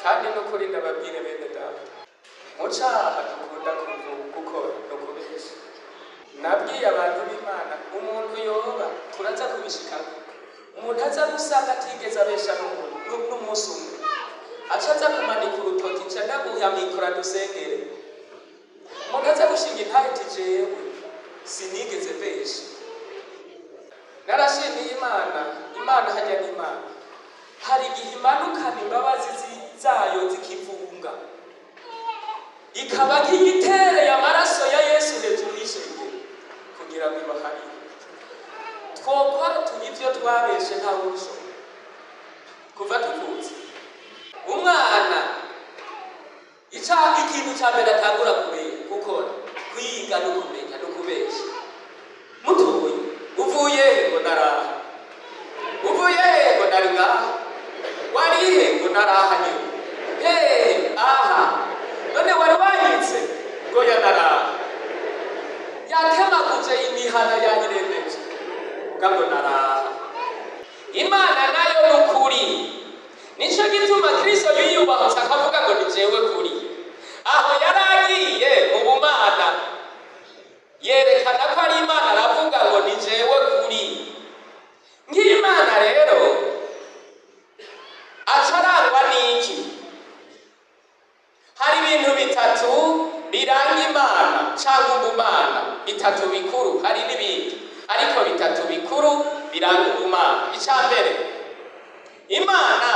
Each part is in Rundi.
Kandi n'ukuri ndababwire bene data, mu caha dukunda gukora no kubesha. Nabwiye abantu b'Imana, umuntu yoba turaza kubishikako, umuntu aza gusanga atigeze abesha n'umunsi umwe, aca aza kumanika urutoki, nca ndaguha mikoro dusengere. Umuntu aza gushinga intahe ati jewe sinigeze mbesha, narashimiye Imana. Imana hajya n'Imana, hari igihe imanukana imbabazi zayo zikivunga, ikaba nk'igitereye amaraso ya Yesu hejuru y'ishengero kugira ngo ibaharire. Twokwatura ibyo twabeshe, ntawe ubishobora kuva tuvutse. Umwana ica ikintu cya mbere atangura gukora, kwiga no kumenya no kubesha. Mutuye uvuye he? Ngo naraha. Uvuye he? Ngo nari ngaha. Warihe? Ngo naraha nyine. Hehe? Aha. None wari wanyitse? Ngo ya naraha. Yatemaguje imihana yayiremeje, ngo naraha. Imana nayo ni ukuri. Nico gituma Kristo yiyubahutse akavuga ngo ni jewe kuri. Aho yari agiye mu bumana, yerekana ko ari Imana, aravuga ngo ni jewe kuri. Nk'Imana rero acarangwa n'iki? Hari ibintu bitatu biranga Imana cyangwa ubumana, bitatu bikuru. Hari n'ibindi, ariko bitatu bikuru biranga ubumana. Icya mbere, Imana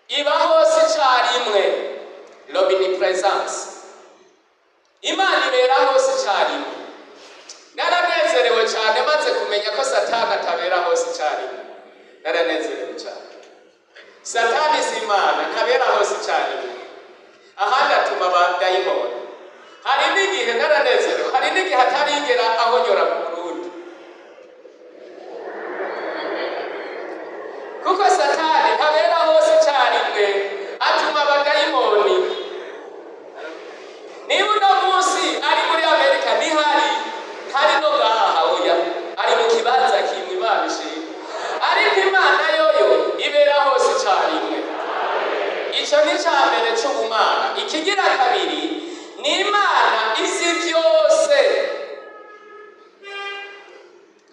iba hose icyarimwe, l'omniprésence. Imana ibera hose icyarimwe. Naranezerewe cyane maze kumenya ko Satani atabera hose icyarimwe. Naranezerewe cyane. Satani si Imana, ntabera hose icyarimwe. Ahandi atuma abadayimoni. Hari n'igihe naranezerewe, hari n'igihe atarigera ahonyora mu Burundi, kuko Satani ntabera hose icyarimwe, atuma abadayimoni. Niba uno munsi ari muri Amerika, ntihari, ntari no ngaha, oya, ari mu kibanza kimwe. Imana ishimwe. Ariko Imana yoyo ibera hose icyarimwe. Icyo ni icya mbere cy'ubumana. Ikigira kabiri, ni Imana izi byose,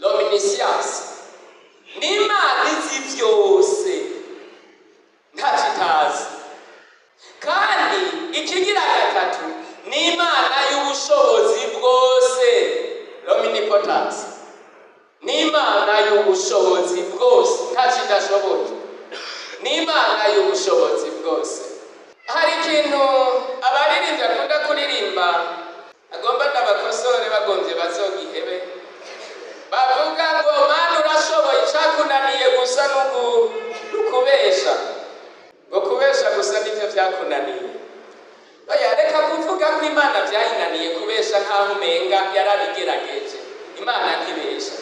l'omniscience. Ni Imana izi byose, ntacyo itazi. Kandi ikigira gatatu, ni Imana y'ubushobozi bwose, l'omnipotence. Ni Imana y'ubushobozi bwose, ntacyo idashoboye. Ni Imana y'ubushobozi bwose. Hari ikintu abaririmbyi akunda kuririmba, agomba ndabakosore, bagombye bazogihebe. Bavuga ngo Mana urashoboye, icyakunaniye gusa n'ukubesha, ngo kubesha gusa nibyo byakunaniye. Oya, reka kuvuga ko Imana byayinaniye kubesha nk'aho umenga yarabigerageje. Imana ntibesha.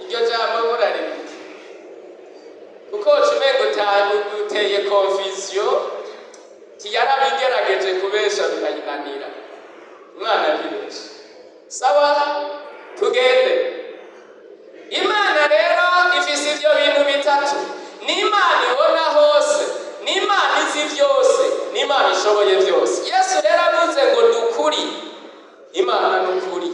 Iryo jambo muraribike, kuko umenga uteye confusion, tiyarabigerageje kubesha birayinanira. Imana ntibesha. Sawa, tugende. Imana rero ifise ivyo bintu bitatu: ni Imana ibona hose, ni Imana izi byose, ni Imana ishoboye byose. Yesu rero avuze ngo ni ukuri, Imana ni ukuri.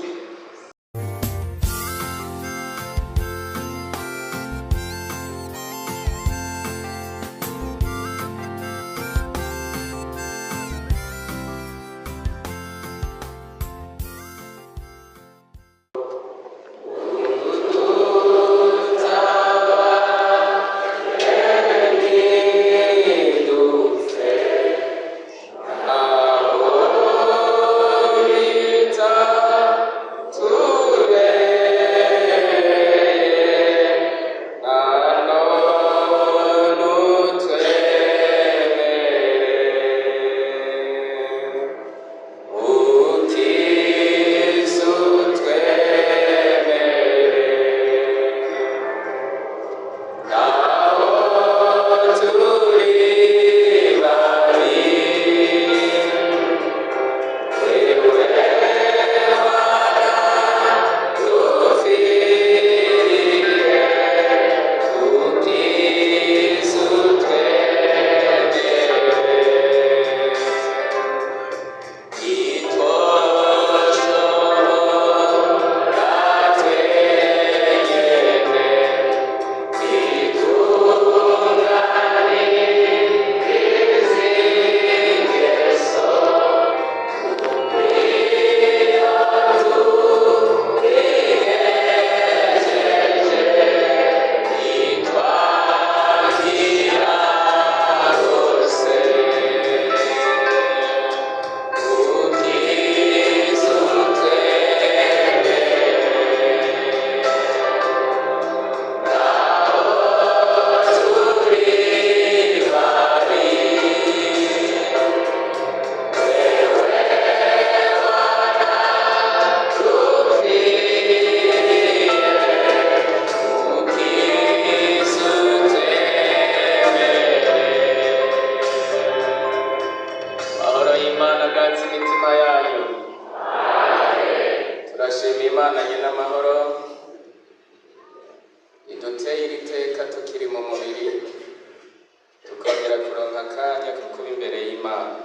ry'Imana.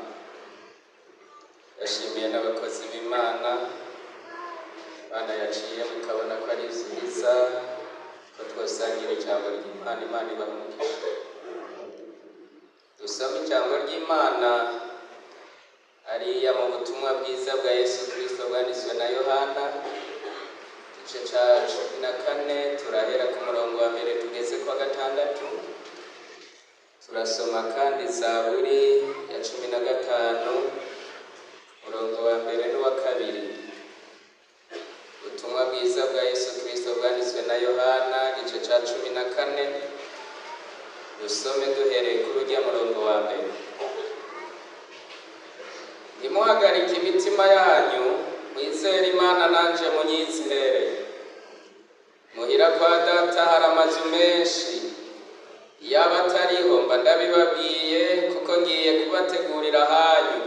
Ndashimiye n'abakozi b'Imana, Imana yaciye mukabona ko ari vyiza ko twosangira ijambo ry'Imana. Imana ibahe umugisha. Dusome ijambo ry'Imana hariya mu butumwa bwiza bwa Yesu Kristo bwanditswe na Yohana, igice ca 14, turahera ku murongo wa mbere tugeze kwa gatandatu. Turasoma kandi Zaburi ya 15, umurongo wa mbere n'uwa kabiri. Ubutumwa bwiza bwa Yesu Kristo bwanditswe na Yohana, igice ca 14, dusome duhereye kuri urya murongo wa mbere. Ntimuhagarike imitima yanyu, mwizere Imana nanje munyizere. Muhira kwa Data hari amazu menshi, iyaba atariho mba ndabibabwiye, kuko ngiye kubategurira ahanyu.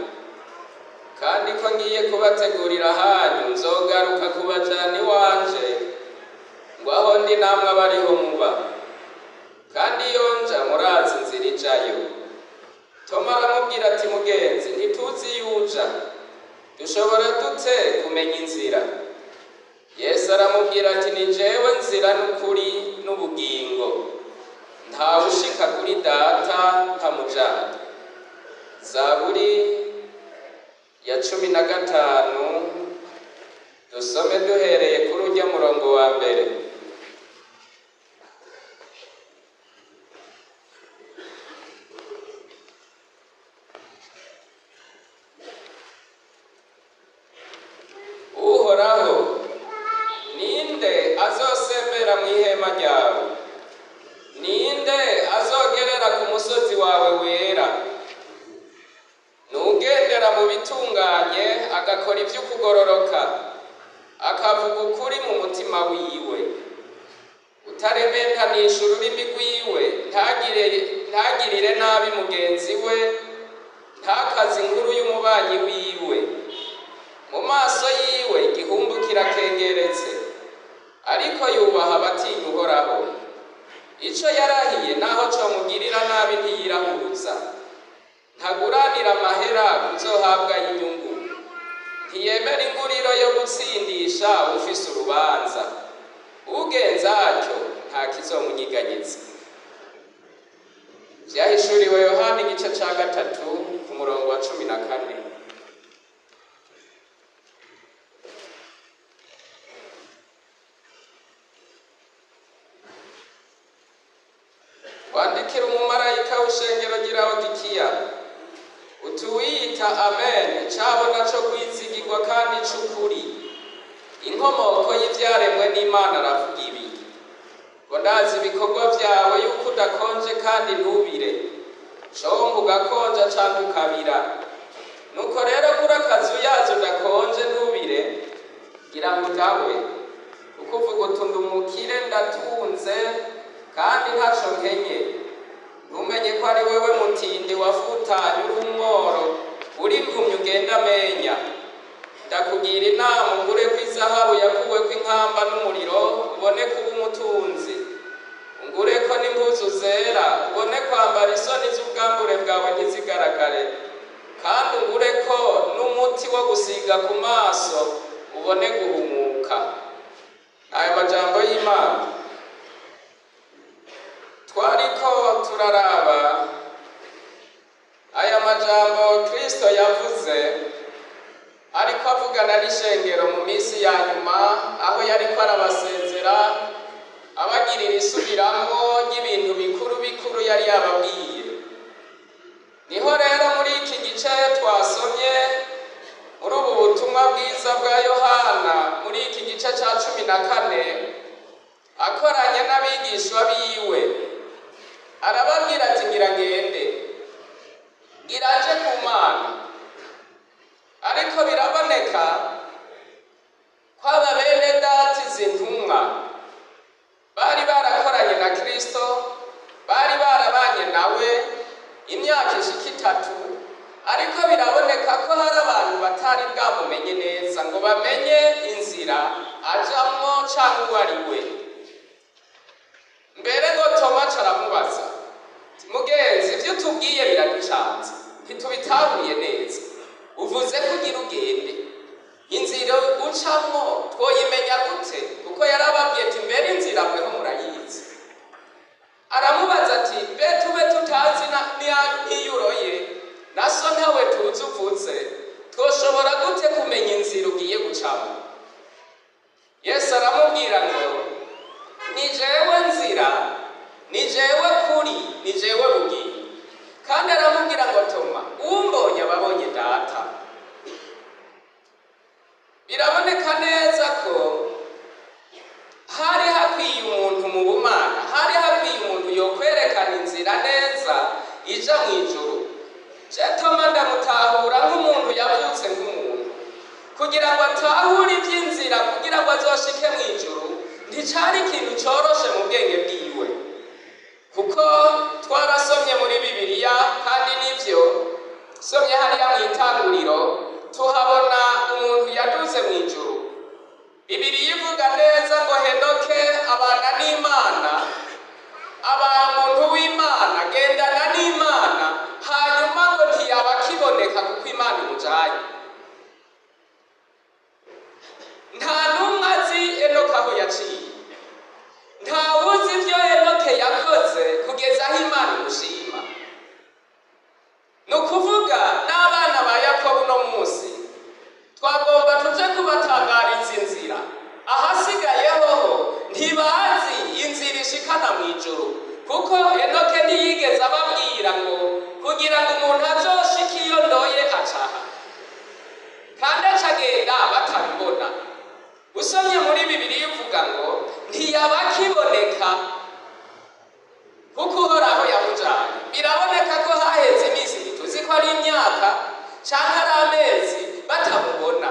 Kandi ko ngiye kubategurira ahanyu, nzogaruka kubajana iwanje, ngo aho ndi namwe abe ariho muba. Kandi iyo nja murazi inzira ijayo. Toma aramubwira ati: mugenzi, ntituzi iyo uja, dushobora dute kumenya inzira? Yesu aramubwira ati: ni jewe nzira n'ukuri n'ubugingo, ntawushika kuri Data ntamujana. Zaburi ya 15, dusome duhereye kuri urya murongo wa mbere. Uhoraho, ninde azosembera mu ihema ryawe? Ninde azogerera ku musozi wawe wera? Nugendera mu bitunganye, agakora ivy'ukugororoka, akavuga ukuri mu mutima wiwe, utarementanisha ururimi rwiwe, ntagirire nabi mugenzi we, ntakaze inkuru y'umubanyi wiwe. Mu maso yiwe igihumbu kirakengeretse, ariko yubaha abatinya Uhoraho. Ico yarahiye naho comugirira nabi ntiyirahuza. Ntaguranira amahera kuzohabwa inyungu, ntiyemera inguriro yo gutsindisha ufise urubanza. Ugenza atyo nta kizomunyiganyiza. Vyahishuriwe Yohana, igice ca 3, ku murongo wa 14. Wandikira umumarayika w'ishengero ry'i Laodikiya uti: uwiyita Amen, cabona co kwizigirwa kandi c'ukuri, inkomoko y'ivyaremwe n'Imana, aravuga ibi ngo: ndazi ibikorwa vyawe, yuko udakonje kandi ntubire, comba ugakonja canke ukabira. Nuko rero kuri akazu yazo udakonje ntubire, ngira ngo udawe. Kuko uvuga uti: ndi umukire, ndatunze kandi ntaco nkenye, ntumenye ko ari wewe mutindi wafutanye, uri umworo, uri impumyi, ugenda amenya. Ndakugira inama, ungure ko izahabu yakuweko inkamba n'umuriro, ubone kuba umutunzi. Ungure ko n'impuzu zera, ubone kwambara, isoni z'ubwambure bwawe ntizigaragare. Kandi ungure ko n'umuti wo gusiga ku maso, ubone guhumuka. Ayo majambo y'Imana. Twariko turaraba aya majambo Kristo yavuze ariko avugana n'ishengero mu minsi ya nyuma, aho yariko arabasezera, abagirira isubiramwo ry'ibintu bikuru bikuru yari yababwiye. Niho rero muri iki gice twasomye muri ubu butumwa bwiza bwa Yohana, muri iki gice ca 14, akoranye n'abigishwa biwe, arababwira ati: ngira ngende, ngira nje ku Mana. Ariko biraboneka ko aba bene Data, izi ntumwa, bari barakoranye na Kristo, bari barabanye nawe imyaka ishika 3, ariko biraboneka ko hari abantu batari bwamumenye neza ngo bamenye inzira ajamwo canke uwo ari we. Mbere ngo Toma aramubaza: mugenzi, ibyo utubwiye biraducanze. Ntitubitahuye neza. Uvuze ko ugira ugende, inzira ucamwo twoyimenya gute? Kuko yarababwiye ati: "Mbere inzira mweho murayizi." Aramubaza ati: "Mbe tube tutazi n'iyuroye na so ntawe tuzi uvuze, twoshobora gute kumenya inzira ugiye gucamo?" Yesu aramubwira ngo: "Ni jewe nzira, ni jewe kuri, ni jewe bugingo." Kandi aramubwira ngo: "Toma, umbonye ababonye Data." Biraboneka neza ko hari hakwiye umuntu mu bumana, hari hakwiye umuntu yokwerekana inzira neza ija mu ijuru. Je Toma ndamutahura nk'umuntu yavutse nk'umuntu. Kugira ngo atahure iby'inzira kugira ngo azoshike mu ijuru, nticari ikintu coroshe mu bwenge bwiwe, kuko twarasomye muri Bibiliya, kandi nivyo somye hariya mu Itanguriro, tuhabona umuntu yaduze mu ijuru. Bibiliya ivuga neza ngo Henoke abana n'Imana, aba muntu w'Imana, agendana n'Imana, hanyuma ngo ntiyaba akiboneka kuko Imana imujanye. Nta n'umwe azi Enoke aho yaciye, ntawuzi ibyo Enoke yakoze kugeza aho Imana imushima. Ni ukuvuga n'abana ba Yakobo uno munsi twagomba tuje kubatangariza inzira, ahasigaye hoho ntibazi inzira ishikana mu ijuru, kuko Enoke ntiyigeze ababwira ngo kugira ngo umuntu azoshike iyo ndoye acaha, kandi acagenda batabibona. Usomye muri Bibiliya ivuga ngo ntiyaba akiboneka kuko Uhoraho yamujanye. Biraboneka ko haheze iminsi, ntituzi ko ari imyaka canke ari amezi, batamubona,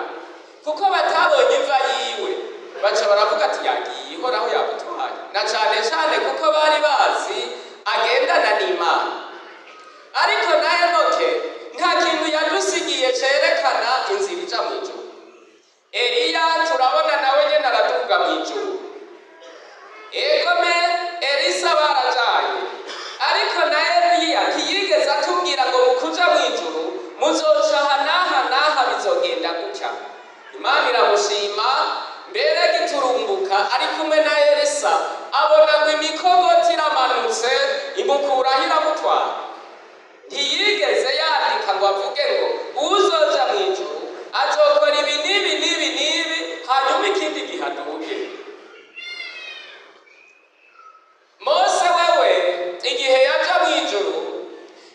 kuko batabonye imva yiwe. Baca baravuga ati: "Yagiye, Uhoraho yamutwaye," na cane cane kuko bari bazi agendana n'Imana. Ariko na Enoke nta kintu yadusigiye cerekana inzira ija mu ijuru. Eliya turabona nawe nyene araduga mu ijuru. Egome Elisa barajanye, ariko na Eliya ntiyigeze atubwira ngo mukuja mu ijuru muzoca aha n'aha n'aha, bizogenda gutya. Imana iramushima mbere giturumbuka ari kumwe na Elisa, abona ngo imikogoti iramanutse, imukuraho iramutwara. Ntiyigeze yandika ngo avuge ngo uzoja mu ijuru azokora ibi n'ibi n'ibi n'ibi, hanyuma ikindi gihe aduge. Mose wewe igihe yaja mu ijuru,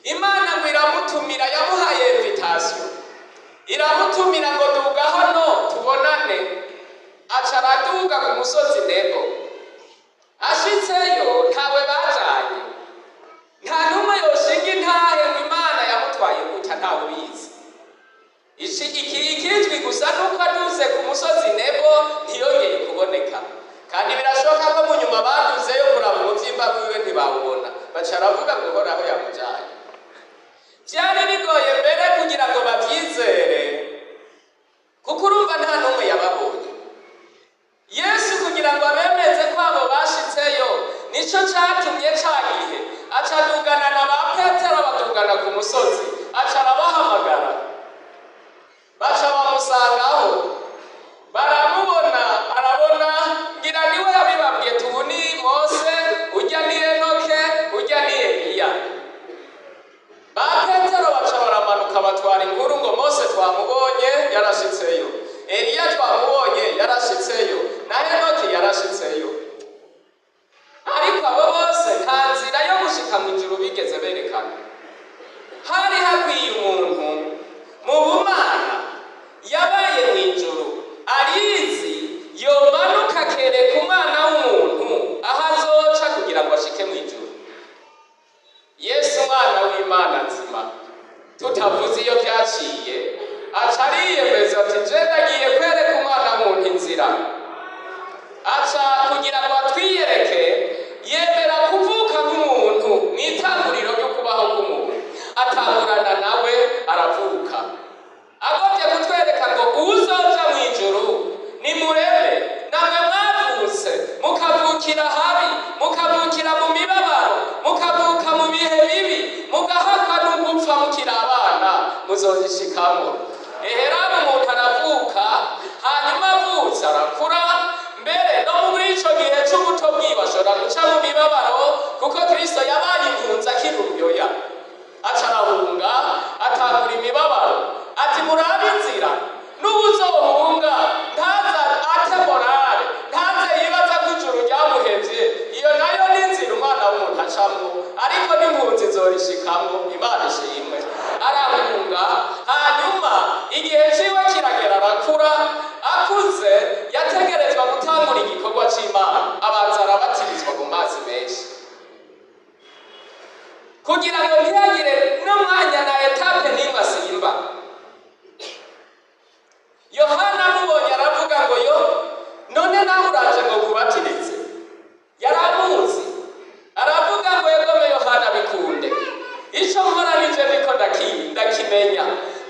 Imana ngo iramutumira, yamuhaye invitation, iramutumira ngo: "Duga hano tubonane." Aca araduga ku musozi Nebo. Ashitseyo ntawe bajanye, nta n'umwe yoshinga intahe ngo Imana yamutwaye gutya, ntawe ubizi. Iki ikizwi gusa nuko aduze ku musozi Nebo ntiyongeye kuboneka. Kandi birashoboka ko mu nyuma baduzeyo kuraba umuvyimba wiwe ntibawubona, baca aravuga ngo Uhoraho yamujanye. Vyari bigoye mbere kugira ngo bavyizere, kuko urumva nta n'umwe yababonye. Yesu kugira ngo abemeze ko abo bashitseyo, nico catumye ca gihe acadugana na ba Petero, badugana ku musozi, aca arabahamagara, baca bamusangaho, baramubona. Arabona ngira niwe yabibabwiye: "Tubu ni Mose, ujya ni Enoke, ujya ni Eliya." Ba Petero baca baramanuka, batwara inkuru ngo: "Mose twamubonye, yarashitseyo, Eliya twamubonye, yarashitseyo, na Enoki yarashitseyo." Ariko abo bose nta nzira yo gushika mu ijuru bigeze berekana. Hari hakwiye umuntu mu bumana yabaye mu ijuru, arizi, yomanuka akereka umwana w'umuntu aho azoca kugira ngo ashike mu ijuru. Yesu umwana w'Imana nzima, tutavuze iyo byaciye, aca ariyemeza ati: "Je ndagiye kwereka umwana w'umuntu inzira." Aca kugira ngo atwiyereke, yemera kuvuka nk'umuntu mu itanguriro ryo kubaho k'umuntu, atangurana nawe aravuka, agomvye kutwereka ngo uzoja mu ijuru nimureme. Namwe mwavutse mukavukira habi, mukavukira mu mibabaro, mukavuka mu bihe bibi, mugahakwa n'ugupfa mukiri abana. nzozishikamo. Eheraba umuntu aravuka, hanyuma avutse arakura, mbere no muri ico gihe c'ubuto bwiwe ashobora guca mu mibabaro, kuko Kristo yabaye impunzi akiri uruyoya, aca arahunga, atangura imibabaro. Ati murabe inzira, n'uwuzohunga ntaza ate morale, ntaze yibaza ko ijuru ryamuhevye. Iyo nayo ni inzira umwana w'umuntu acamwo, ariko n'impunzi izorishikamwo. Imana ishimwe. Arahunga, hanyuma igihe ciwe kiragera, arakura. Akuze yategerezwa gutangura igikorwa c'Imana, abanza arabatirizwa mu mazi menshi kugira ngo ntihagire n'umwanya na étape n'imwe asimba. Yohana amubonye aravuga ngo: "Yo, none nawe uraje ngo nkubatirize?" Yaramuzi. Aravuga ngo: "Yegome Yohana, bikunde, ico nkora nije niko ndakimenya.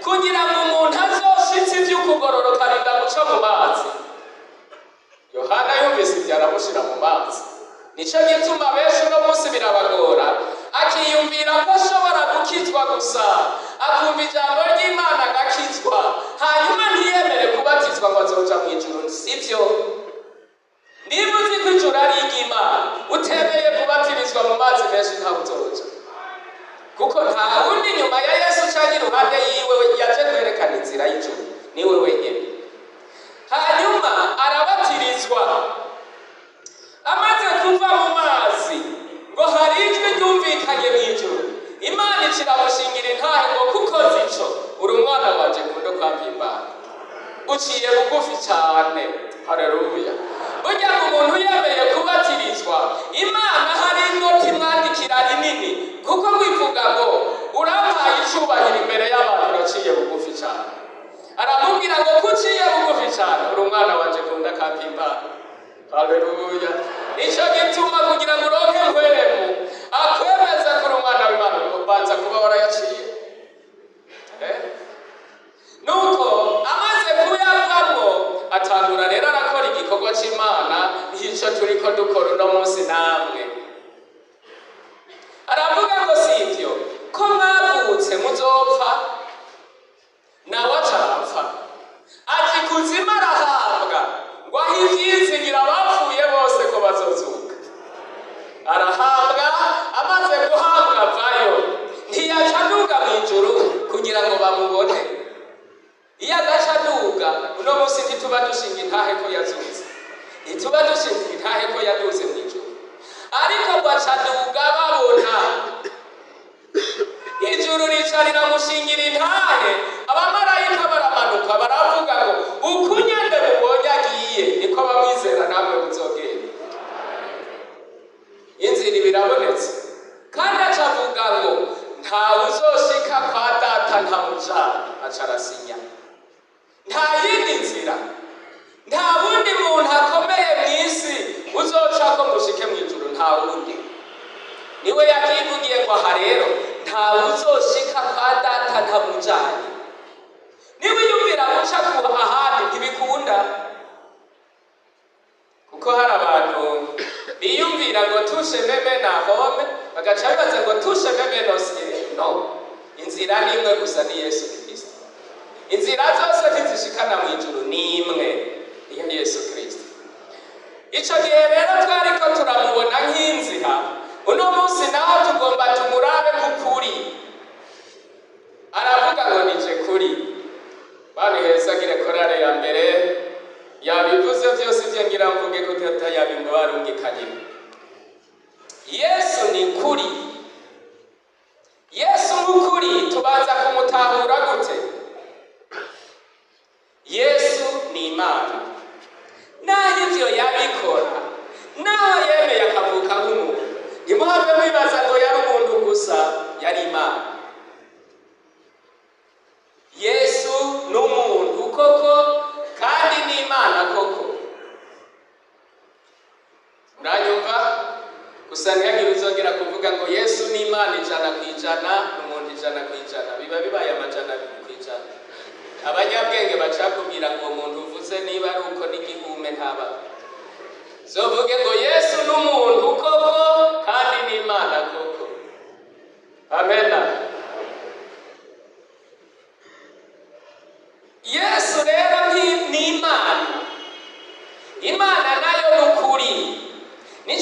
Kugira ngo umuntu azoshitse ivy'ukugororoka arinda guca mu mazi." Yohana yumvise ivyo aramushira mu mazi. Nico gituma benshi uno munsi birabagora, akiyumvira ko ashobora gukizwa gusa, akumva ijambo ry'Imana agakizwa, hanyuma ntiyemere kubatizwa, ngo azoja mu ijuru. Sivyo. Niba uzi ko ijuru ari iry'Imana, utemeye kubatirizwa mu mazi menshi, ntawe uzoja, kuko nta wundi nyuma ya Yesu canke iruhande yiwe yaje kwerekana inzira y'ijuru, niwe wenyene. Hanyuma arabatirizwa. Amaze kuva mu mazi, ngo hari ijwi ryumvikanye mu ijuru, Imana iciramushingira intahe ngo: "Kuko zico uri umwana wanje nkunda kwampimbara, uciye bugufi cyane." Haleluya! Burya ngo umuntu yemeye kubatirizwa, Imana hari inoti imwandikira rinini, kuko wivuga ngo: "Urampaye icubahiro imbere y'abantu, uraciye bugufi cyane." Aramubwira ngo: "Kuciye bugufi cyane, uri umwana wanje nkunda kampimbara." Haleluya! Nicyo gituma kugira ngo uronke Mpwemu akwemeza kuri umwana w'Imana, ubanza kuba warayaciye. Eh? Nuko amaze kuyavamwo, atangura rero arakora igikorwa c'Imana, nk'ico turiko dukora uno munsi namwe. Aravuga ngo: "Si ivyo ko mwavutse muzopfa?" Nawe aca arapfa, aja ikuzimu, arahambwa, ngo aho ivyizigira abapfuye bose ko bazozuka. Arahambwa. Amaze guhambwa avayo, ntiyaca aduga mw'ijuru kugira ngo bamubone. Iyo adaca aduga, uno munsi ntituba dushinga intahe ko yazutse, ntituba dushinga intahe ko yaduze mw'ijuru. Ariko ngo aca aduga babona, ijuru rica riramushingira intahe, abamarayika baramanuka, baravuga ngo: "Ukunyende mubonye agiye, niko bamwizera namwe muzogenda." Inzira birabonetse. Kandi aca avuga ngo: "Ntawe uzoshika kwa Data ntamujana." Aca arasinya. Nta yindi nzira, nta wundi muntu akomeye mu isi uzocako ngo ushike mu ijuru, nta wundi. Niwe yakivugiye ngo: "Aha rero ntawe uzoshika kwa Data ntamujanye." Niba yumvira guca ku ahandi, ntibikunda, kuko hari abantu biyumvira ngo tout chemin mène à Rome, bagaca bibaza ngo tout chemin mène au ciel. No, inzira ni imwe gusa, ni Yesu Kristo. Inzira zose ntizishikana mu ijuru, ni imwe, niyo Yesu Kristo. Ico gihe rero twariko turamubona nk'inzira. Uno munsi naho tugomba tumurabe nk'ukuri. Aravuga ngo: "Nije kuri." Banihezagire korale ya mbere, yabivuze byose ibyo ngira mvuge ko tata yabimbarungikanye. Yesu ni kuri. Yesu nk'ukuri tubanza kumutahura gute? Yesu ni Imana. Naho ivyo yabikora, naho yemeye akavuka nk'umuntu, ntimuhave mwibaza ngo yari umuntu gusa, yari Imana. Yesu ni umuntu koko, kandi ni Imana koko. Uranyumva? Gusa ntihagire uzongera kuvuga ngo Yesu ni Imana 100%, umuntu 100%. Biba bibaye 200%. Abanyabwenge bacakubwira ngo umuntu uvuze niba ari uko n'igihume ntaba. Zovuge ngo Yesu ni umuntu koko, kandi ni Imana koko. Amena.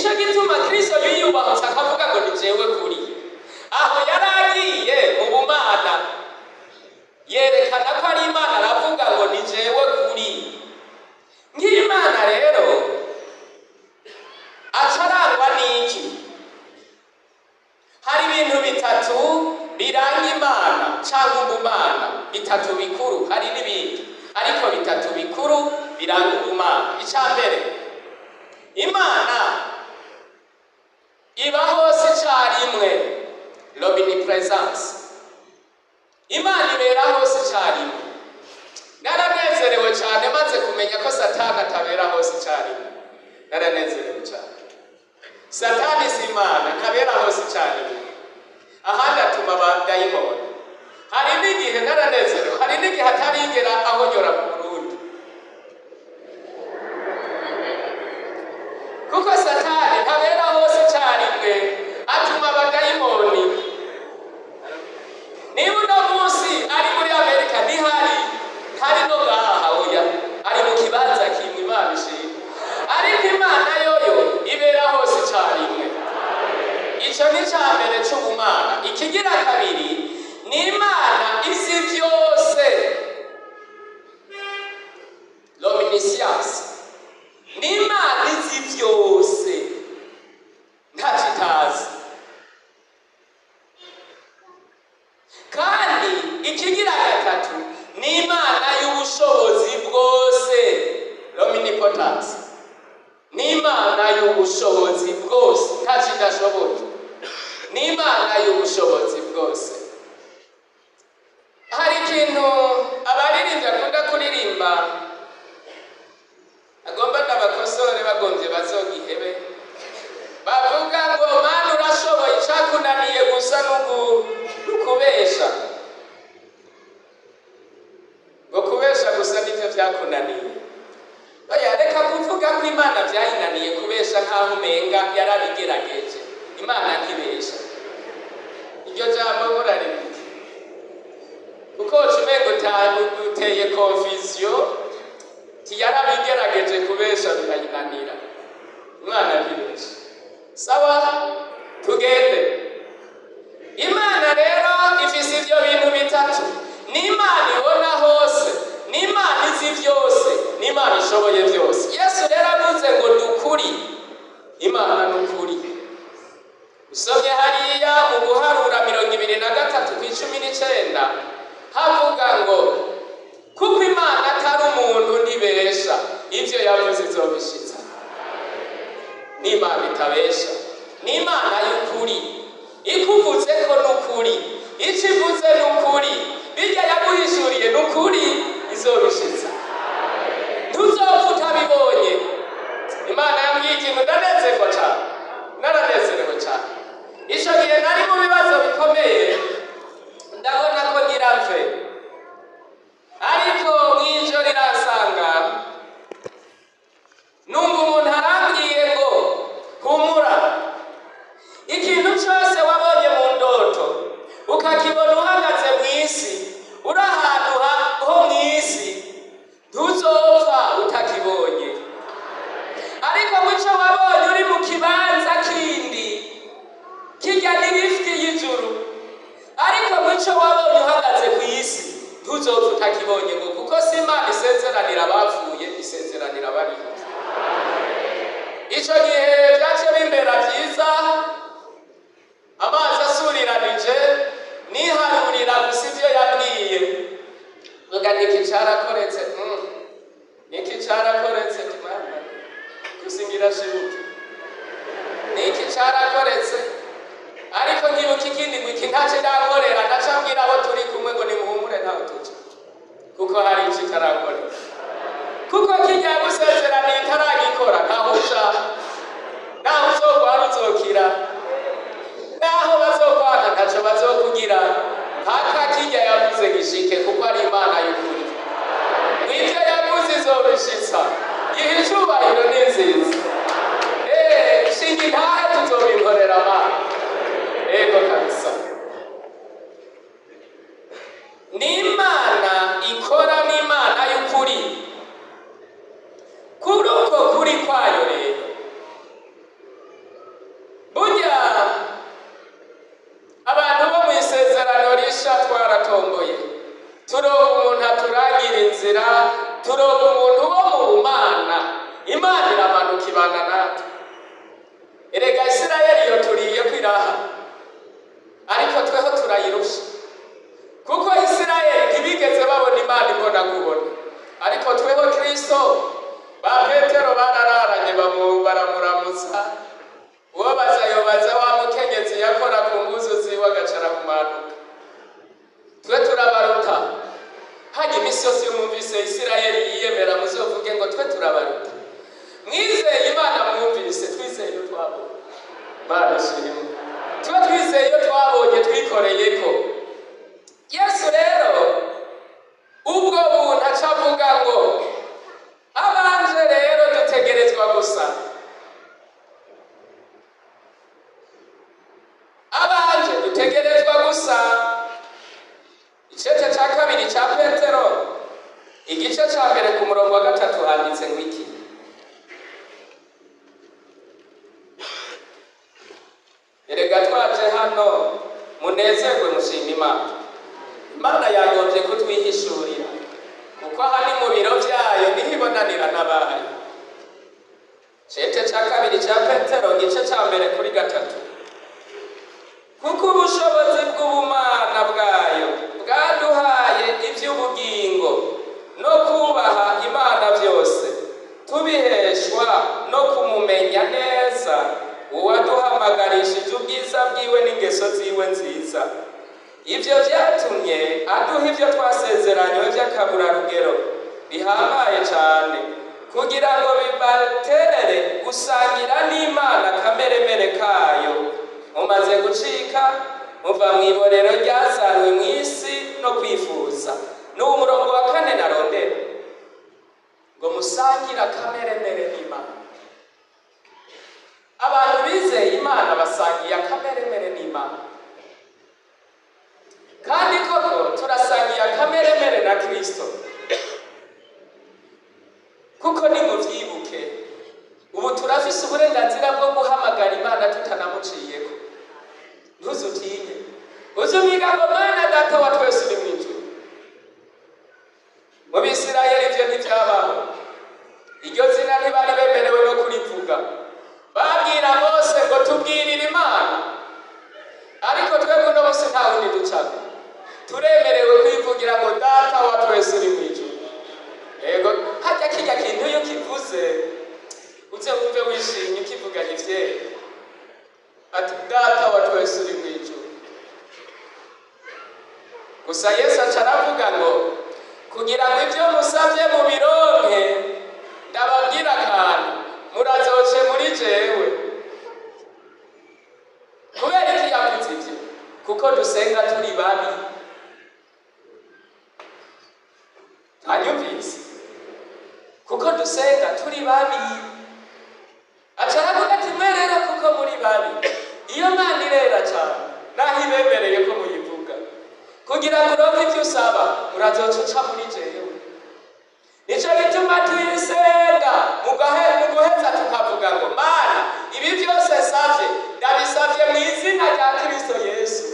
Nicyo gituma Kristo yiyubahutse akavuga ngo ni jewe kuri. Aho yari agiye mu bumana, yerekana ko ari Imana, aravuga ngo ni jewe kuri. Nk'Imana rero acarangwa n'iki? Hari ibintu bitatu biranga Imana cyangwa ubumana, bitatu bikuru. Hari n'ibindi, ariko bitatu bikuru biranga ubumana. Icya mbere, Imana iba hose icyarimwe, l'omniprésence. Imana ibera hose icyarimwe. Naranezerewe cyane maze kumenya ko Satani atabera hose icyarimwe. Naranezerewe cyane. Satani si Imana, ntabera hose icyarimwe. Ahandi atuma abadayimoni. Hari n'igihe naranezerewe, hari n'igihe atarigera ahonyora mu Burundi, kuko Satani ntabera hose icyarimwe, atuma abadayimoni. Niba uno munsi ari muri Amerika, ntihari, ntari no ngaha, oya, ari mu kibanza kimwe. Imana ishimwe. Ariko Imana yoyo ibera hose icyarimwe. Icyo ni icya mbere cy'ubumana. Ikigira kabiri, ni Imana izi byose, l'omniscience. Ni Imana izi byose, ntacyo itazi. Kandi ikigira gatatu, ni Imana y'ubushobozi bwose, l'omnipotence. Ni Imana y'ubushobozi bwose, ntacyo idashoboye. Ni Imana y'ubushobozi bwose. Hari ikintu abaririmbyi akunda kuririmba, agomba n'abakosore bagombye bazogihebe. Bavuga ngo Mana urashoboye, icyakunaniye gusa n'ukubesha, ngo kubesha gusa nibyo byakunaniye. Oya, reka kuvuga ko Imana byayinaniye kubesha nk'aho umenga yarabigerageje. Imana ntibesha. Iryo jambo muraribiki, kuko umenga uteye confusion, tiyarabigerageje kubesha birayinanira. Imana ntibesha. Sawa, tugende. Imana rero ifise ivyo bintu bitatu: ni Imana ibona hose, ni Imana izi byose, ni Imana ishoboye byose. Yesu rero avuze ngo ni ukuri, Imana ni ukuri. Usomye hariya mu Guharura 23:19, havuga ngo kuko Imana atari umuntu, ntibesha, ibyo yavuze izobishitsa. N'Imana itabesha, ni Imana y'ukuri. Ikuvuze ko n'ukuri, icyo ivuze n'ukuri, bijya yaguhishuriye n'ukuri, izobishitsa, ntuzopfa utabibonye. Imana yambwiye ikintu, ndanezerwa cyane, naranezerewe cyane. Icyo gihe nari mu bibazo bikomeye, ndabona ko nyiramve, ariko mw'ijoro iransanga, numva umuntu arambwiye ngo humura, ikintu cyose wabonye mu ndoto ukakibona uhagaze mu isi, uri ahantu ho mu isi, ntuzopfa utakibonye. Ariko muco wabonye uri mu kibanza kindi, kijya ni lift y'ijuru, ariko muco wabonye uhagaze ku isi, ntuzopfa utakibonye, ngo kuko si Imana isezeranira abapfuye, isezeranira abariho. Icyo gihe byace bimbera byiza, amazi asuriranije, niharurira gusa ibyo yambwiye. Vuga niki carakoretse, niki carakoretse, Imana gusingira shibuke, niki carakoretse. Ariko nkibuka ikindi ngo iki ntacyo ndakorera, ndaca mbwira abo turi kumwe ngo nimuhumure, ntawe tuja, kuko hari icyo itarakorera, kuko kijya gusezeraniye itaragikora, ntaho uja, naho uzogwara uzokira, naho bazokwanga ntacyo bazokugira, mpaka kijya yavuze gishike, kuko ari Imana y'ukuri. Mw'ibyo yavuze izobishitsa. Giha icubahiro, ni nziza. Shinga intahe, tuzobikorera Mana. Ego kabisa, ni Imana ikora, n'Imana y'ukuri. Kuri uko kuri kwayo rero iraha, ariko tweho turayirusha, kuko Isirayeli ntibigeze babona Imana imbona kubona, ariko tweho Kristo ba Petero barararanye baramuramutsa. Uwo bazayobaza wa mukenyezi yakora ku mpuzu ziwe agaca arahumanuka. Twe turabaruta. Hajya iminsi yose iyo mwumvise Isirayeli yiyemera, muzovuge ngo twe turabaruta. Mwizeye Imana mwumvise, twizeye iyo twabonye. Imana ishimwe. Twe twizeye iyo twabonye, twikoreyeko. Yesu rero ubwo buntu aca avuga ngo abanje rero dutegerezwa gusa, abanje dutegerezwa gusa. Icece ca kabiri ca Petero, igice ca mbere ku murongo wa 3 handitse ngo iki? Erega twaje hano munezerwe mushima Imana. Imana yagombye kutwihishurira, kuko aha ni mu biro vyayo, niho ibonanira n'abayo. Cete ca kabiri ca Petero, igice ca mbere kuri 3. Kuko ubushobozi bw'ubumana bwayo bwaduhaye ivy'ubugingo no kubaha Imana vyose, tubiheshwa no kumumenya neza uwaduhamagarishije ubwiza bwiwe n'ingeso ziwe nziza. Ivyo vyatumye aduha ivyo twasezeranywe vy'akaburarugero bihambaye cane, kugira ngo bibaterere gusangira n'Imana kameremere kayo. Mumaze gucika muva mw'iborero ryazanywe mw'isi no kwifuza. N'uwo murongo wa 4 narondera ngo musangira kameremere n'Imana. Abantu bizeye Imana basangiye akameremere n'Imana, kandi koko turasangiye akameremere na Kristo. Kuko nimuvyibuke, ubu turafise uburenganzira bwo guhamagara Imana tutanamuciyeko. Ntuzutinye, uzubiga ngo Mana Data wa twese uri mw'ijuru. Mu Bisirayeli ivyo ntivyabaho, iryo zina ntibari bemerewe no kurivuga. Babwira Mose ngo tubwirire Imana, ariko twebwe uno munsi nta wundi ducako, turemerewe kwivugira ngo Data wa twese uri mw'ijuru. Ego harya kirya kintu iyo ukivuze uze wumve wishimye ukivuganye ivyera, ati Data wa twese uri mw'ijuru. Gusa Yesu aca aravuga ngo kugira ngo ivyo musavye mubironke, ndababwira akantu, murazoce muri jewe. Kubera iki yavuze ivyo? Kuko dusenga turi babi. Ntanyumvise? Kuko dusenga turi babi. Aca aravuga ati mwe rero kuko muri babi, iyo Mana irera cane naho ibemereye ko muyivuga, kugira ngo uronke ivyo usaba urazoca uca muri jewe. Nico gituma tuyisenga mu guheza tukavuga ngo Mana, ibi vyose savye ndabisavye mu izina rya Kristo Yesu.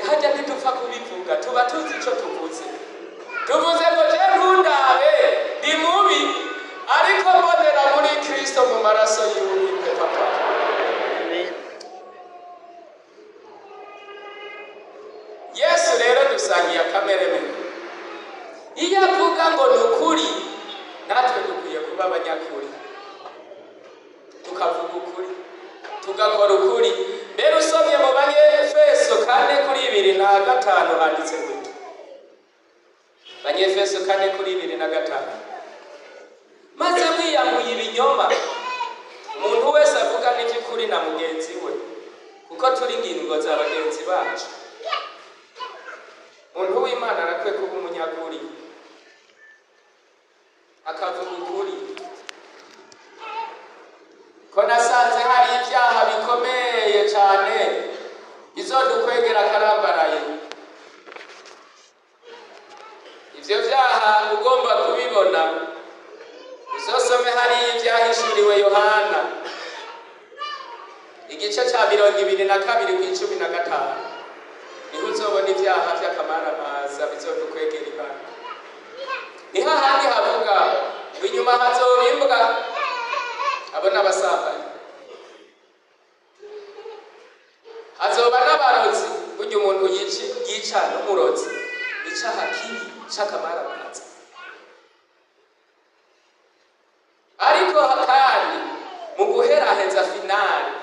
Harya ntidupfa kubivuga, tuba tuzi ico tuvuze. Tuvuze ngo je ntundabe ndi mubi, ariko mbonera muri Kristo mu maraso yiwe umpe papa. Yesu rero dusangiye akameremere. Iyo avuga ngo ni ukuri, natwe dukwiye kuba abanyakuri, tukavuga ukuri, tugakora ukuri. Mbere usomye mu Banyefeso 4:25 handitse gutya. Banyefeso 4:25, maze mwiyambuye ibinyoma, umuntu wese avuga n'ivy'ukuri na mugenzi we, kuko turi ingingo za bagenzi bacu. Umuntu w'Imana arakwiye kuba umunyakuri, akavuga ukuri. Ko nasanze hari ibyaha bikomeye cane bizodukwegera akarambaraye. Ivyo vyaha ugomba kubibona, uzosome hari ivyahishuriwe Yohana igice ca 22:15, niho uzobona ivyaha vy'akamaramaza bizodukwegera ibara. Ni hahandi havuga ngo inyuma hazoba imbwa, abo n'abasambanyi. Hazoba n'abarozi. Burya umuntu yica n'umurozi, icaha kibi c'akamaramaza. Ariko kandi mu guheraheza finale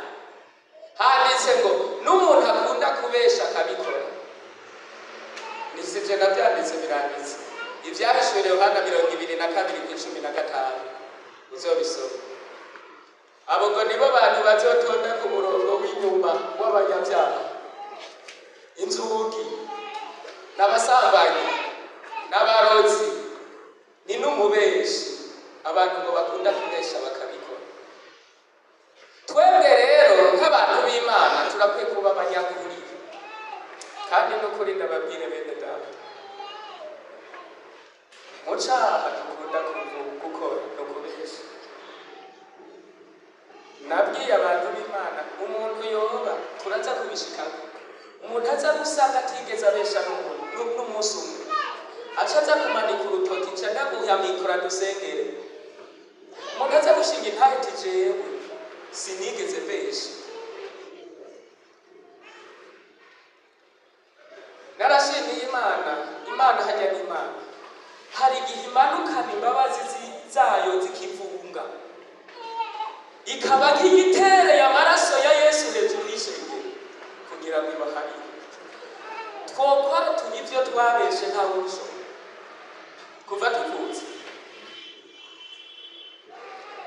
handitse ngo n'umuntu akunda kubesha akabikora. Nisivyo navyanditse, biranditse. Ivyahishuriwe Yohana 22:15, uzobisoma. Abo ngo nibo bantu bazotonda ku murongo w'inyuma w'abanyabyaha, inzugi n'abasambanyi n'abarozi, ni n'umubeshi, abantu ngo bakunda kubesha bakabikora. Twebwe rero nk'abantu b'Imana turakwiye kuba abanyakuri. Kandi n'ukuri ndababwire bene data, mu caha dukunda gukora no kubesha. Nabwiye abantu b'Imana, umuntu yoba turaza kubishikako, umuntu aza gusanga atigeze abesha n'umunsi umwe, aca aza kumanika urutoki, nca ndaguha mikoro dusengere. Umuntu aza gushinga intahe ati jewe sinigeze mbesha. Narashimiye Imana. Imana hajya n'Imana, hari igihe imanukana imbabazi zayo zikivunga, ikaba nk'igitereye amaraso ya Yesu hejuru y'ishengero kugira ngo ibaharire. Twokwatuye ibyo twabeshe, ntawe ubishobora kuva tuvutse.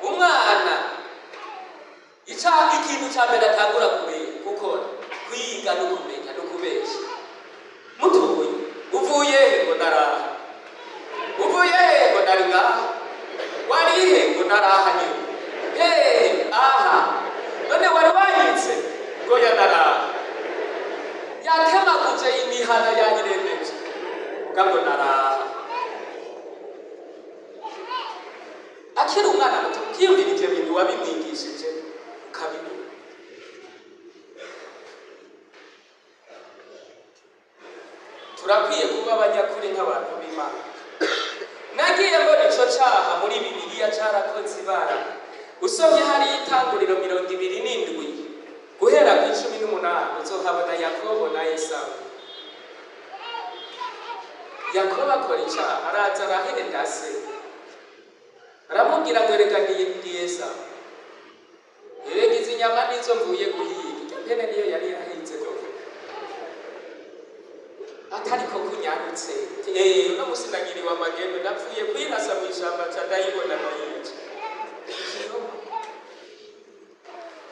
Umwana ica ikintu cya mbere atangura gukora, kwiga no kumenya no kubesha. Mutuye uvuye he? Ngo naraha. Uvuye he? Ngo nari ngaha. Warihe? Ngo naraha nyine. Hehe? Aha. None wari wayitse? Ngo ya naraha. Yatemaguje imihana yanyiremeje, uga ngo naraha. Akiri umwana muto, ukiyumvira ivyo bintu wabimwigishije ukabibura. Turakwiye kuba abanyakuri nk'abantu b'Imana. Nagiye mbona ico caha muri Bibiliya carakoze ibara. Usomye hariya Itanguriro 27 guhera ku 18, uzohabona Yakobo na Esawu. Yakobo akora icaha, araza arahenda se, aramubwira ngo erega ndi Esawu, erega izi nyama nizo mvuye guhiga. Irya mpene niyo yari yahinze koko. Atariko kunyarutse, uno musi nagiriwe amagendo, napfuye kwirasa mw'ishamba, nca ndayibona ndayica. Ikinyoma.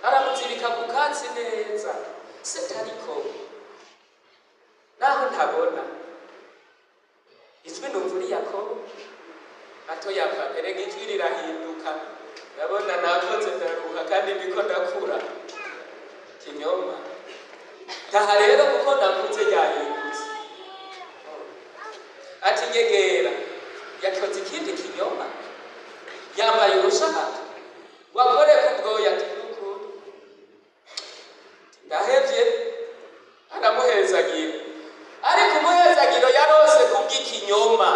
Aramuzirika ku katsi neza. Se tariko naho ntabona ijwi, numva uri Yakobo ato yava. Erega ijwi rirahinduka, ndabona nakoze, ndaruha kandi ndiko ndakura. Kinyoma. Taha rero kuko ndakuze, ryahindutse. Ati nyegera. Yakoze ikindi kinyoma, yambaye urushato wakore ku bwoya. Ati nukuri ndahevye. Aramuhezagira, ariko umuhezagiro yarose kubw'ikinyoma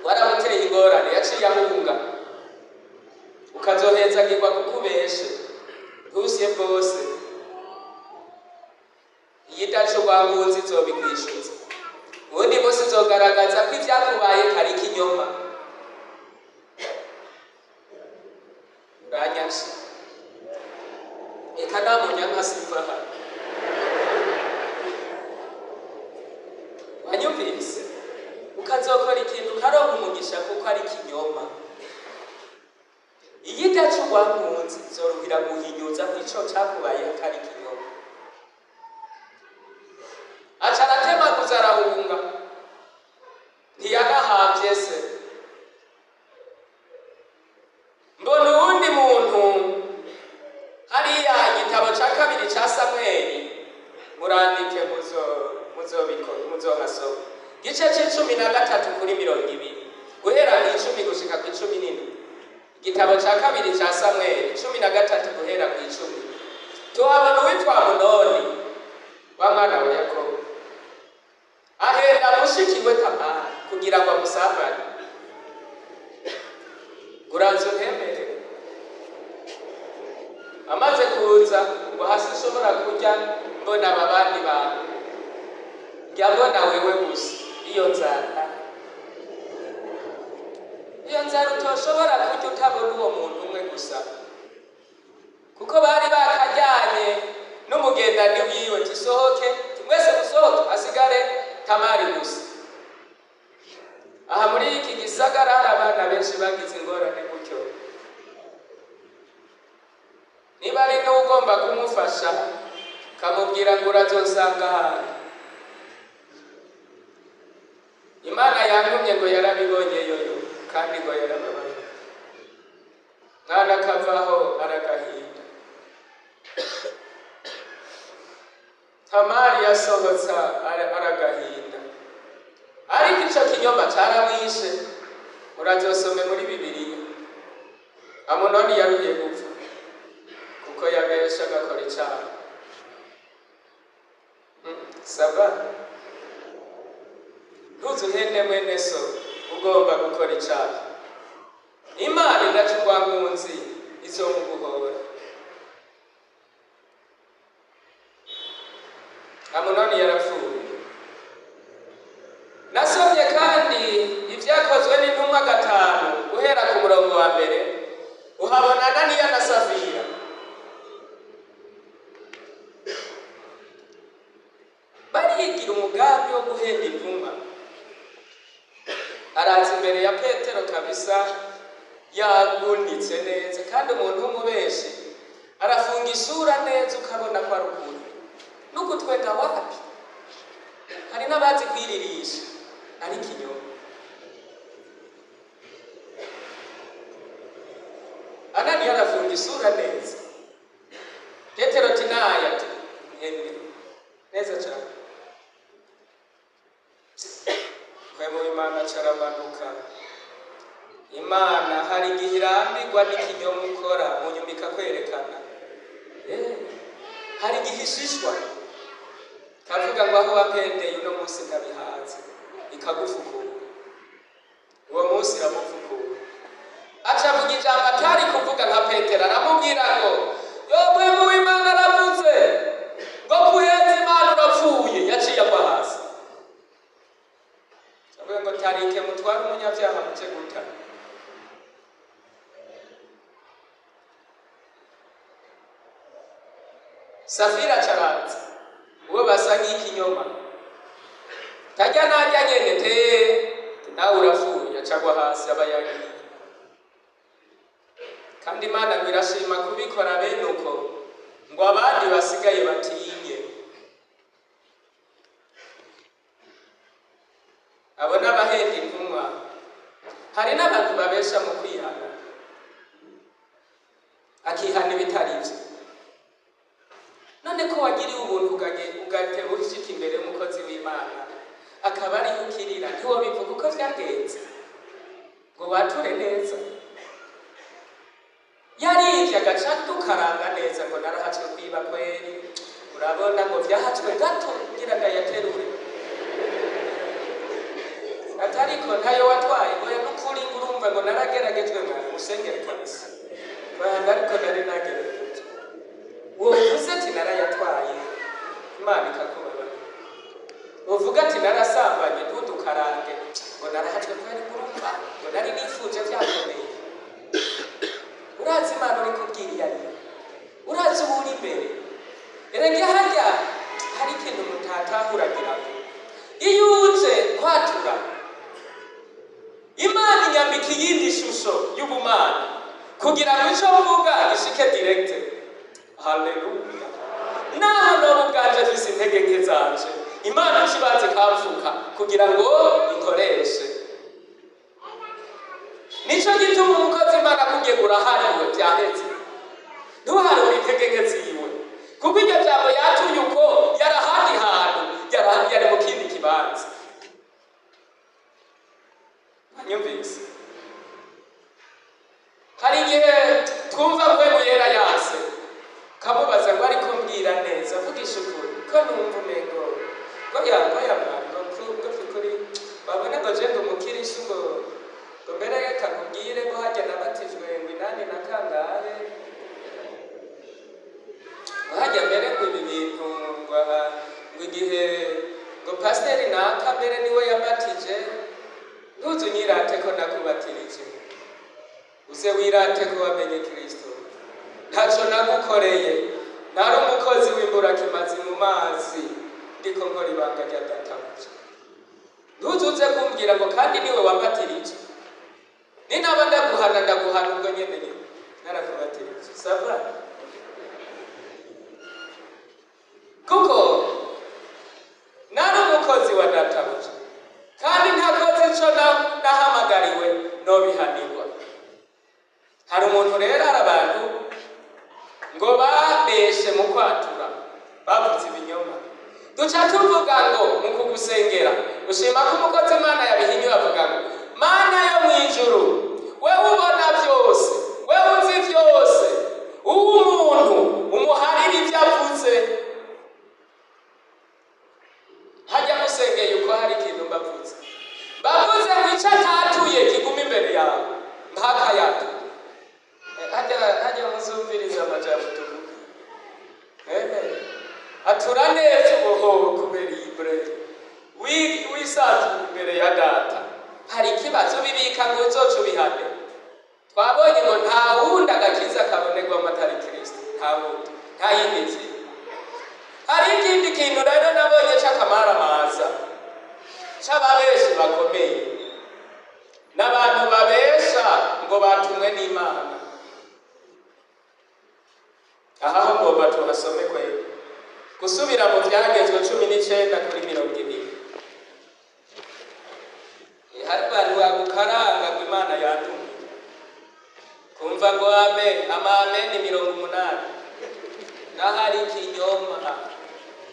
waramuteye ingorane, yaciye ahunga. Ukazohezagirwa kukubeshe bwusiye bwose, iyo idaca urwangunzi izobikwishuza. Ubundi munsi izogaragaza ko ibyakubaye kari ikinyoma. Uranyashe, eka namunya simva hano. Wanyumvise? Ukazokora ikintu ukaronka umugisha kuko ari ikinyoma. Iyo idaca urwankunzi izoruhira guhinyuza ko ico cakubaye atari ikinyoma. Aca aratemaguza arahunga, ntiyanahamvye se. Mbona uwundi muntu hariya, igitabo ca kabiri ca Samweli, murandike, muzohasoma, gice c'13 kuri 20, guhera ku 10 gushika ku 17. Igitabo ca kabiri ca Samweli 13 guhera ku 10, tuhabona uwitwa Amunoni wa mwana wa Yakobo ahenda mushiki we Tamari kugira ngo amusambane. Uraza untemere. Amaze kuza ngo hasi ushobora kurya mbona aba bandi bantu, njya mbona wewe gusa. Iyo nzara, iyo nzara utoshobora kurya utabona uwo muntu umwe gusa, kuko bari bakajyanye n'umugendani wiwe. Tisohoke mwese, musohoke, hasigare Tamari gusa. Aha muri iki gisagara hari abana benshi bagize ingorane gutyo. Niba ari n'ugomba kumufasha, kamubwira ngo urazosanga ahantu Imana yantumye, ngo yarabibonye yoyo kandi ngo yarababaye. Mwana akavaho aragahinda. Tamari yasohotse aragahinda, ariko ico kinyoma caramwishe. Murazosome muri Bibiliya. Amunoni yaruhiye gupfa kuko yabesha agakora icaha. Ça va, ntuzuhende mwene so ugomba gukora icaha. Imana idaca urwankunzi izomuguhora. Amunoni yarapfuye. Nasomye kandi Ibyakozwe n'Intumwa 5, guhera ku murongo wa 1, uhabona Ananiya na Safira. Barigira umugambi wo guhenda intumwa. Araza imbere ya Petero kabisa yagunitse neza, kandi umuntu w'umubeshi arafunga isura neza ukabona ko ari ukuri n'ugutwenga wapi. Hari n'abazi kwiririsha ari ikinyoma. Ananiya arafunga isura neza. Petero tinaya ati mpende neza cyane. Mpwemu w'Imana caramanuka. Imana hari igihe irambirwa n'ikinyoma ukora, mu nyuma ikakwerekana. Hari igihe ishishwa kavuga ngo aho wapendeye uno munsi ndabihaze, ikagufukura. Uwo munsi iramufukura, aca avuga ijambo atari kuvuga nka Petero. Aramubwira ngo yo Mpwemu w'Imana aravuze ngo kuhenza Imana urapfuye. Yaciye agwa hasi. Avuga ngo tarike mutware umunyabyaha muce guta. Safira caraza, uwo basa nk'ikinyoma tajya najya nyene te nawe urapfuye, acagwa hasi, aba yagiye. Kandi Imana ngo irashima kubikora bene uko ngo abandi basigaye batinye. Abo n'abahenda intumwa. Hari n'abantu babesha mu kwihana, akihana ibitari byo. None ko wagiriwe ubuntu ugateba ushika imbere y'umukozi w'Imana akaba ariho ukirira, ntiwobivuga uko vyagenze ngo wature neza? Yarivye agaca dukaranga neza ngo narahatswe kwiba kweri, urabona ngo vyahatswe gato kugira ndayaterure. Atariko ntayo watwaye ngo nukuri, ngo urumva ngo narageragejwe ngo musengere kabisa. Bana ariko nari nagerageje. Wovuze ati narayatwaye, Imana ikakubabara. Uvuga ati narasambanye, ntudukarange ngo narahatswe kweri, urumva ngo nari nifuje vyakomeye. Urazi Imana uri kubwira iyo ariyo, urazi uwo uri imbere. Erega harya hari ikintu mutatahuragira ngo iyo uje kwatura, Imana inyambika iyindi shusho y'ubumana kugira ngo ico mvuga gishike direct. Haleluya! Naho noba ubwanje mfise intege nke zanje, Imana ikibanze ikamfuka kugira ngo inkoreshe. Nico gituma umukozi Imana akubwiye ngo urahariwe, byaheze. Ntuharure intege nke ziwe, kuko iryo jambo yatuye uko yari ahandi hantu, yari mu kindi kibanza. Anyumvise, hari igihe twumva Mpwemu Yera yase, kamubaza ngo ariko mbwira neza, vugisha ukuri, ko numva umengo ngo ya ngo ngo kuri babona ngo je ngo umukirisu, ngo mbere reka nkubwire ngo hajya nabatijwe ngo 8 na kangahe. Hajya mbere ngo ibi bintu ngo aha, ngo igihe ngo pasiteri naka mbere niwe yabatije, ntuze unyirate ko nakubatirije, uze wirate ko wamenye Kristo. Ntaco nagukoreye, nari umukozi w'imburakimazi mu mazi, ndiko nkora ibanga rya databuja. Ntuzuze kumbwira ngo kandi niwe wambatirije. Ninaba ndaguhana, ndaguhana ubwo nyene nyene narakubatirije, ça va? Kuko nari umukozi wa databuja, kandi ntakoze ico nahamagariwe, nobihanirwa. Hari umuntu rero, hari abantu ngo babeshe mu kwatura, bavuze ibinyoma. Duca tuvuga ngo mu kugusengera ushima ko umukozi Imana yabihinyuye, avuga ngo: "Mana yo mu ijuru, wewe ubona byose, wewe uzi byose, uwo umuntu umuharira ibyo avuze." Hajya musengeye uko hari ikintu mbavuze, bavuze ngo icyo atatuye kigume imbere yawe mpaka yatuye. Hajya muzumviriza amajambo tuvuga. Atura neza ubuhoho kubera iyi bure wisanzuye imbere ya data. Hari ikibazo bibika ngo uzoce ubihane. Twabonye ngo nta wundi agakiza kabonerwamo atari Kristo, nta wundi, nta yindi nzira. Hari ikindi kintu rero nabonye c'akamaramaza c'ababeshi bakomeye, n'abantu babesha ngo batumwe n'Imana. Aha ho ngomba tuhasome kweli, gusubira mu Byagezwe 19 kuri 20. Hari abantu bagukaranga ngo Imana yantumye, kumva ngo amen, ama amen 80, n'ahari ikinyoma,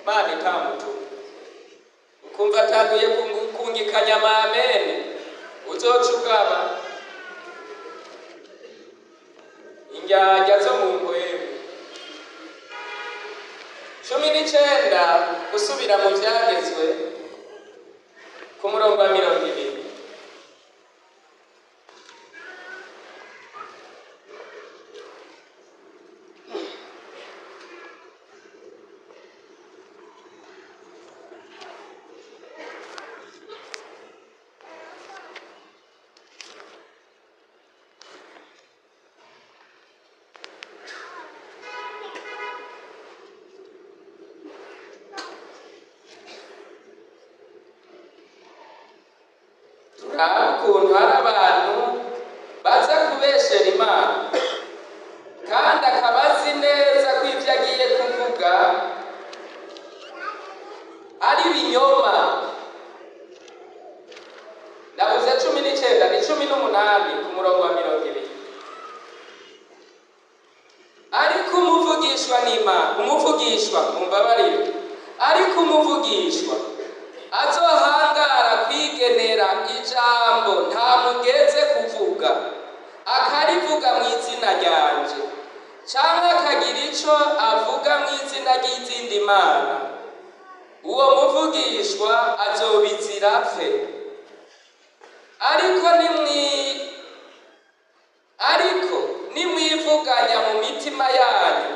Imana itamutumye. Ukumva atanguye kungikanya ama amen, uzoca ugaba indyarya zo mu ngwemu. 19, gusubira mu Byagezwe ku murongo wa 20. Turabe ukuntu hari abantu baza kubeshera Imana, kandi akaba azi neza ko ibyo agiye kuvuga ari ibinyoma. Ndavuze 19, ni 18 ku murongo wa 20. Ariko umuvugishwa n'Imana, umuvugishwa, mumbabarire, ariko umuvugishwa azohangara kwigenera ijambo nta mugeze kuvuga, akarivuga mu izina ryanje, canke akagira ico avuga mu izina ry'izindi mana, uwo muvugishwa azobizira apfe. Ariko nimwivuganya mu mitima yanyu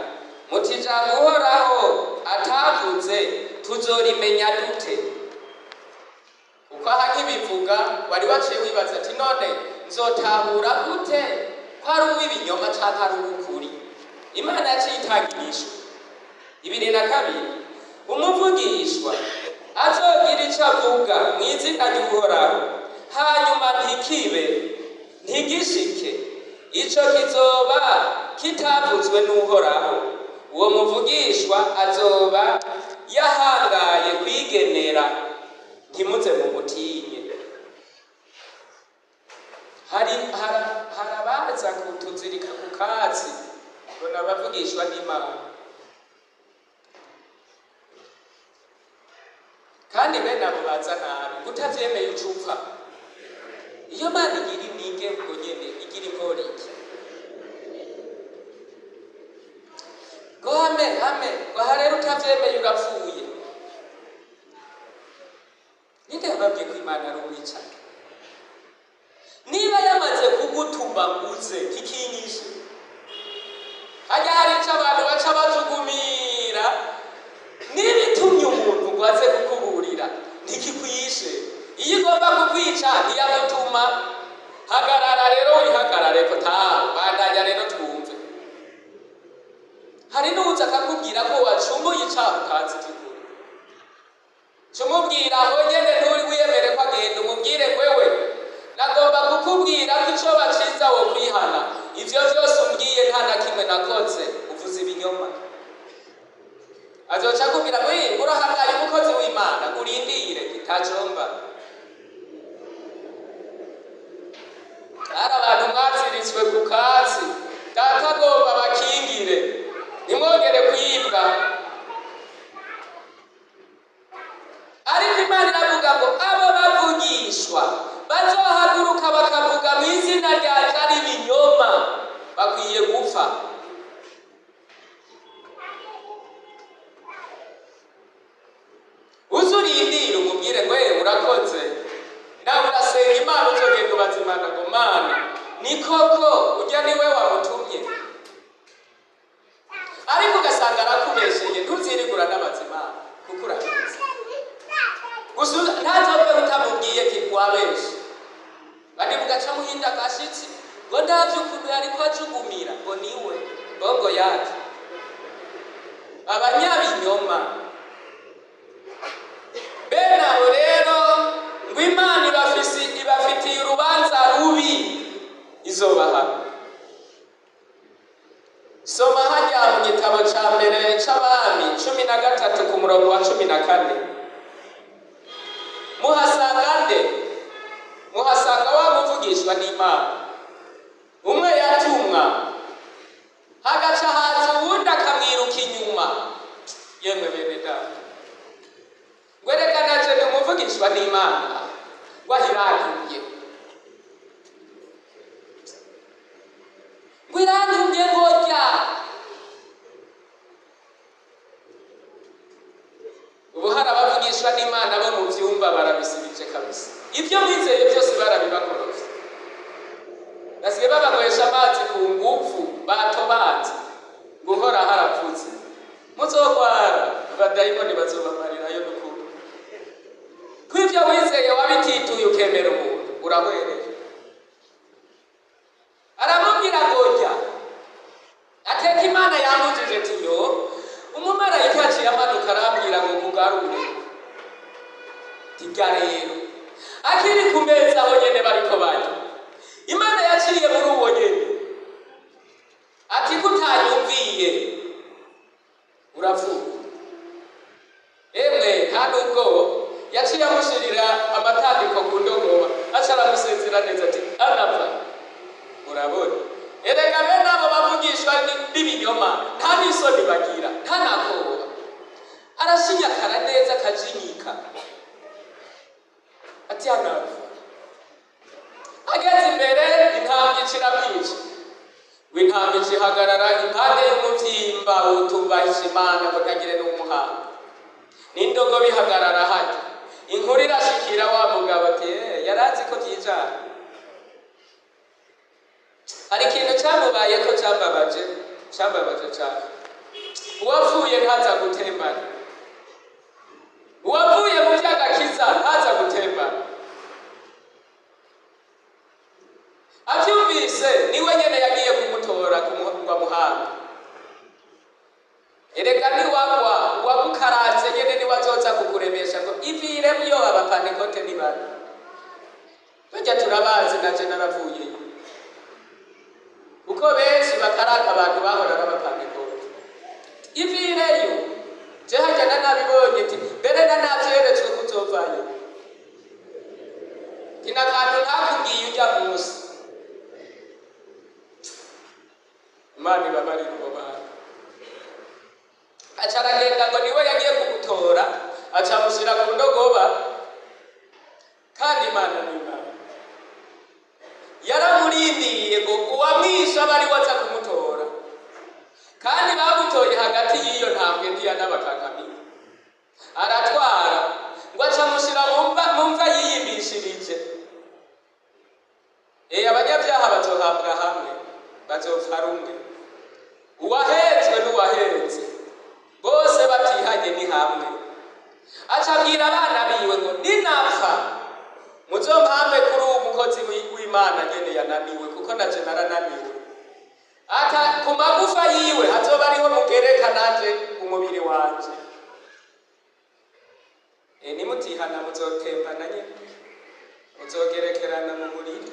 muti: 'Ijambo Uhoraho atavuze tuzorimenya dute?'" Kuko aha nkibivuga wari waciye wibaza ati: "None nzotahura gute ko ari uw'ibinyoma canke ari uw'ukuri?" Imana yaciye itanga inyishu. 22: umuvugishwa azogira ico avuga mu izina ry'Uhoraho, hanyuma ntikibe, ntigishike, ico kizoba kitavuzwe n'Uhoraho. Uwo muvugishwa azoba yahangaye kwigenera, ntimuze mumutinye. Hari abaza kutuzirika ku katsi ngo nabavugishwa n'Imana, kandi bene abo baza nabi. Utavyemeye ucupfa. Iyo Mana igira inige ubwo nyene, igira imporiki ngo hame hame, ngo aha rero utavyemeye urapfuye. Ninde yababwiye ko Imana ari umwicanyi? Niba yamaze kugutuma nguze kikinyishe, hajya hari ico abantu baca bajugumira. Ntikikwishe. Iyo igomba kukwica ntiyagutuma. Hagarara rero, wihagarare ko taha, bandanya rero twumve. Hari n'uwuza akakubwira ko wacumuye icaha utazi igikuru. Cumubwira aho nyene, nturi wiyemere ko agenda, umubwire: "Wewe, nagomba kukubwira ko ico baciza wo kwihana. Ivyo vyose umbwiye nta na kimwe nakoze, uvuze ibinyoma." Azoca akubwira ngo: "Eh, urahangaye umukozi w'Imana, ngo urindire kitacomba." Hari abantu mwaziritswe ku katsi, Data agomba bakingire ntimwongere kwibwa. Ariko Imana iravuga ngo abo bavugishwa bazohaguruka bakavuga mu izina ryanje ari ibinyoma bakwiye gupfa. Uze urindire, umubwire ngo: "Eh, urakoze." Nawe urasenga Imana, uzogenda ubaza Imana ngo: "Mana, ni koko ujya niwe wamutumye?" Ariko ugasanga arakubesheye, ntuzirigura n'abaza Imana kuko urabizi. Gusa ntazopfe utamubwiye ati: "Wabeshe." Bandi mugaca muhinda agashitsi ngo: "Ndavye ukuntu yariko ajugumira," ngo niwe bongo yacu. Abanyabinyoma bene abo rero, ngo Imana ibafitiye urubanza rubi izobahana. Soma hajya mu gitabo ca mbere c'Abami 13 ku murongo wa 14. Muhasanga nde? Muhasanga wa muvugishwa n'Imana umwe yatumwa, hagaca haza uwundi akamwiruka inyuma. Yemwe bene data, ngo: "Erega naje ndi umuvugishwa n'Imana," ngo ahirantumye, ngo irantumye ngo rya. Ubu hari abavugishwa n'Imana bo mu vyumba, barabisibije kabisa. Ibyo mwizeye byose barabibakorovye, basigaye babanywesha amazi ku nguvu, batobanze ngo uhora haravutse muzogwara, abadayimoni bazobamarirayo. N'ukuri ko ivyo wizeye wabitituye ukemera umuntu, urahwereye. Aramubwira ngo jya ateka. Imana yamujije ati: "Yo, umumarayika yaciye amanuka arambwira ngo nkugarure." Tirya rero. Akiri ku meza aho nyene bariko barya, Imana yaciye muri uwo nyene ati: "Kutanyumviye urapfuye." Emwe, nta nubwo yaciye amushirira amatandiko ku ndogoba, aca aramusezera neza ati: "Anapfa." Murabona erega bene abo bavugishwa n'ibinyoma nta n'isoni bagira, nta nakoba. Arashinyakara neza, akajinyika ati: "Anapfa." Ageze imbere, intambwe iciramwica, ngo intambwe icihagarara impande y'umuvyimba utubahisha Imana, ngo ntagire n'umuhanga, n'indogobe ihagarara hajya. Inkuru irashikira wa mugabo ati: "Eh, yarazi ko vyijana." Hari ikintu cyamubayeko cyambabaje, cyambabaje cyane. Uwapfuye ntaza gutembana, uwavuye mu by'agakiza ntaza gutembana. Abyumvise, niwe nyene yagiye kumutora ngo amuhambe. Erega niwagwa, uwagukaranze nyene niwe azoza kukuremesha ngo iviremyo. Abapantekote ni babi bajya, turabazi, naje naravuyeyo, kuko benshi bakaraka abantu bahora n'abapantekote. Ivireyo, je hajya nanabibonye ti mbere nanavyeretswe kuzovayo, tina kantu ntakubwiye ujya munsi. Imana ibabarira uwo bantu. Aca aragenda ngo niwe yagiye kumutora, aca amushyira ku ndogoba. Kandi Imana ni Imana, yaramurindiriye ngo uwamwishe abe ari we aza kumutora. Kandi bamutoye hagati y'iyo ntambwe, ntiyanabakankamiye. Aratwara ngo aca amushyira mu mva yiyimbishirije. Abanyabyaha bazohabwa hamwe, bazopfa rumwe. Uwahetswe n'uwahetse bose batihanye ni hamwe. Aca abwira abana biwe ngo naje narananiwe. Ata ku magufa yiwe hazoba ariho mugereka nanje umubiri wanje. Nimutihana muzotembana nyene, muzogerekerana mu muriro.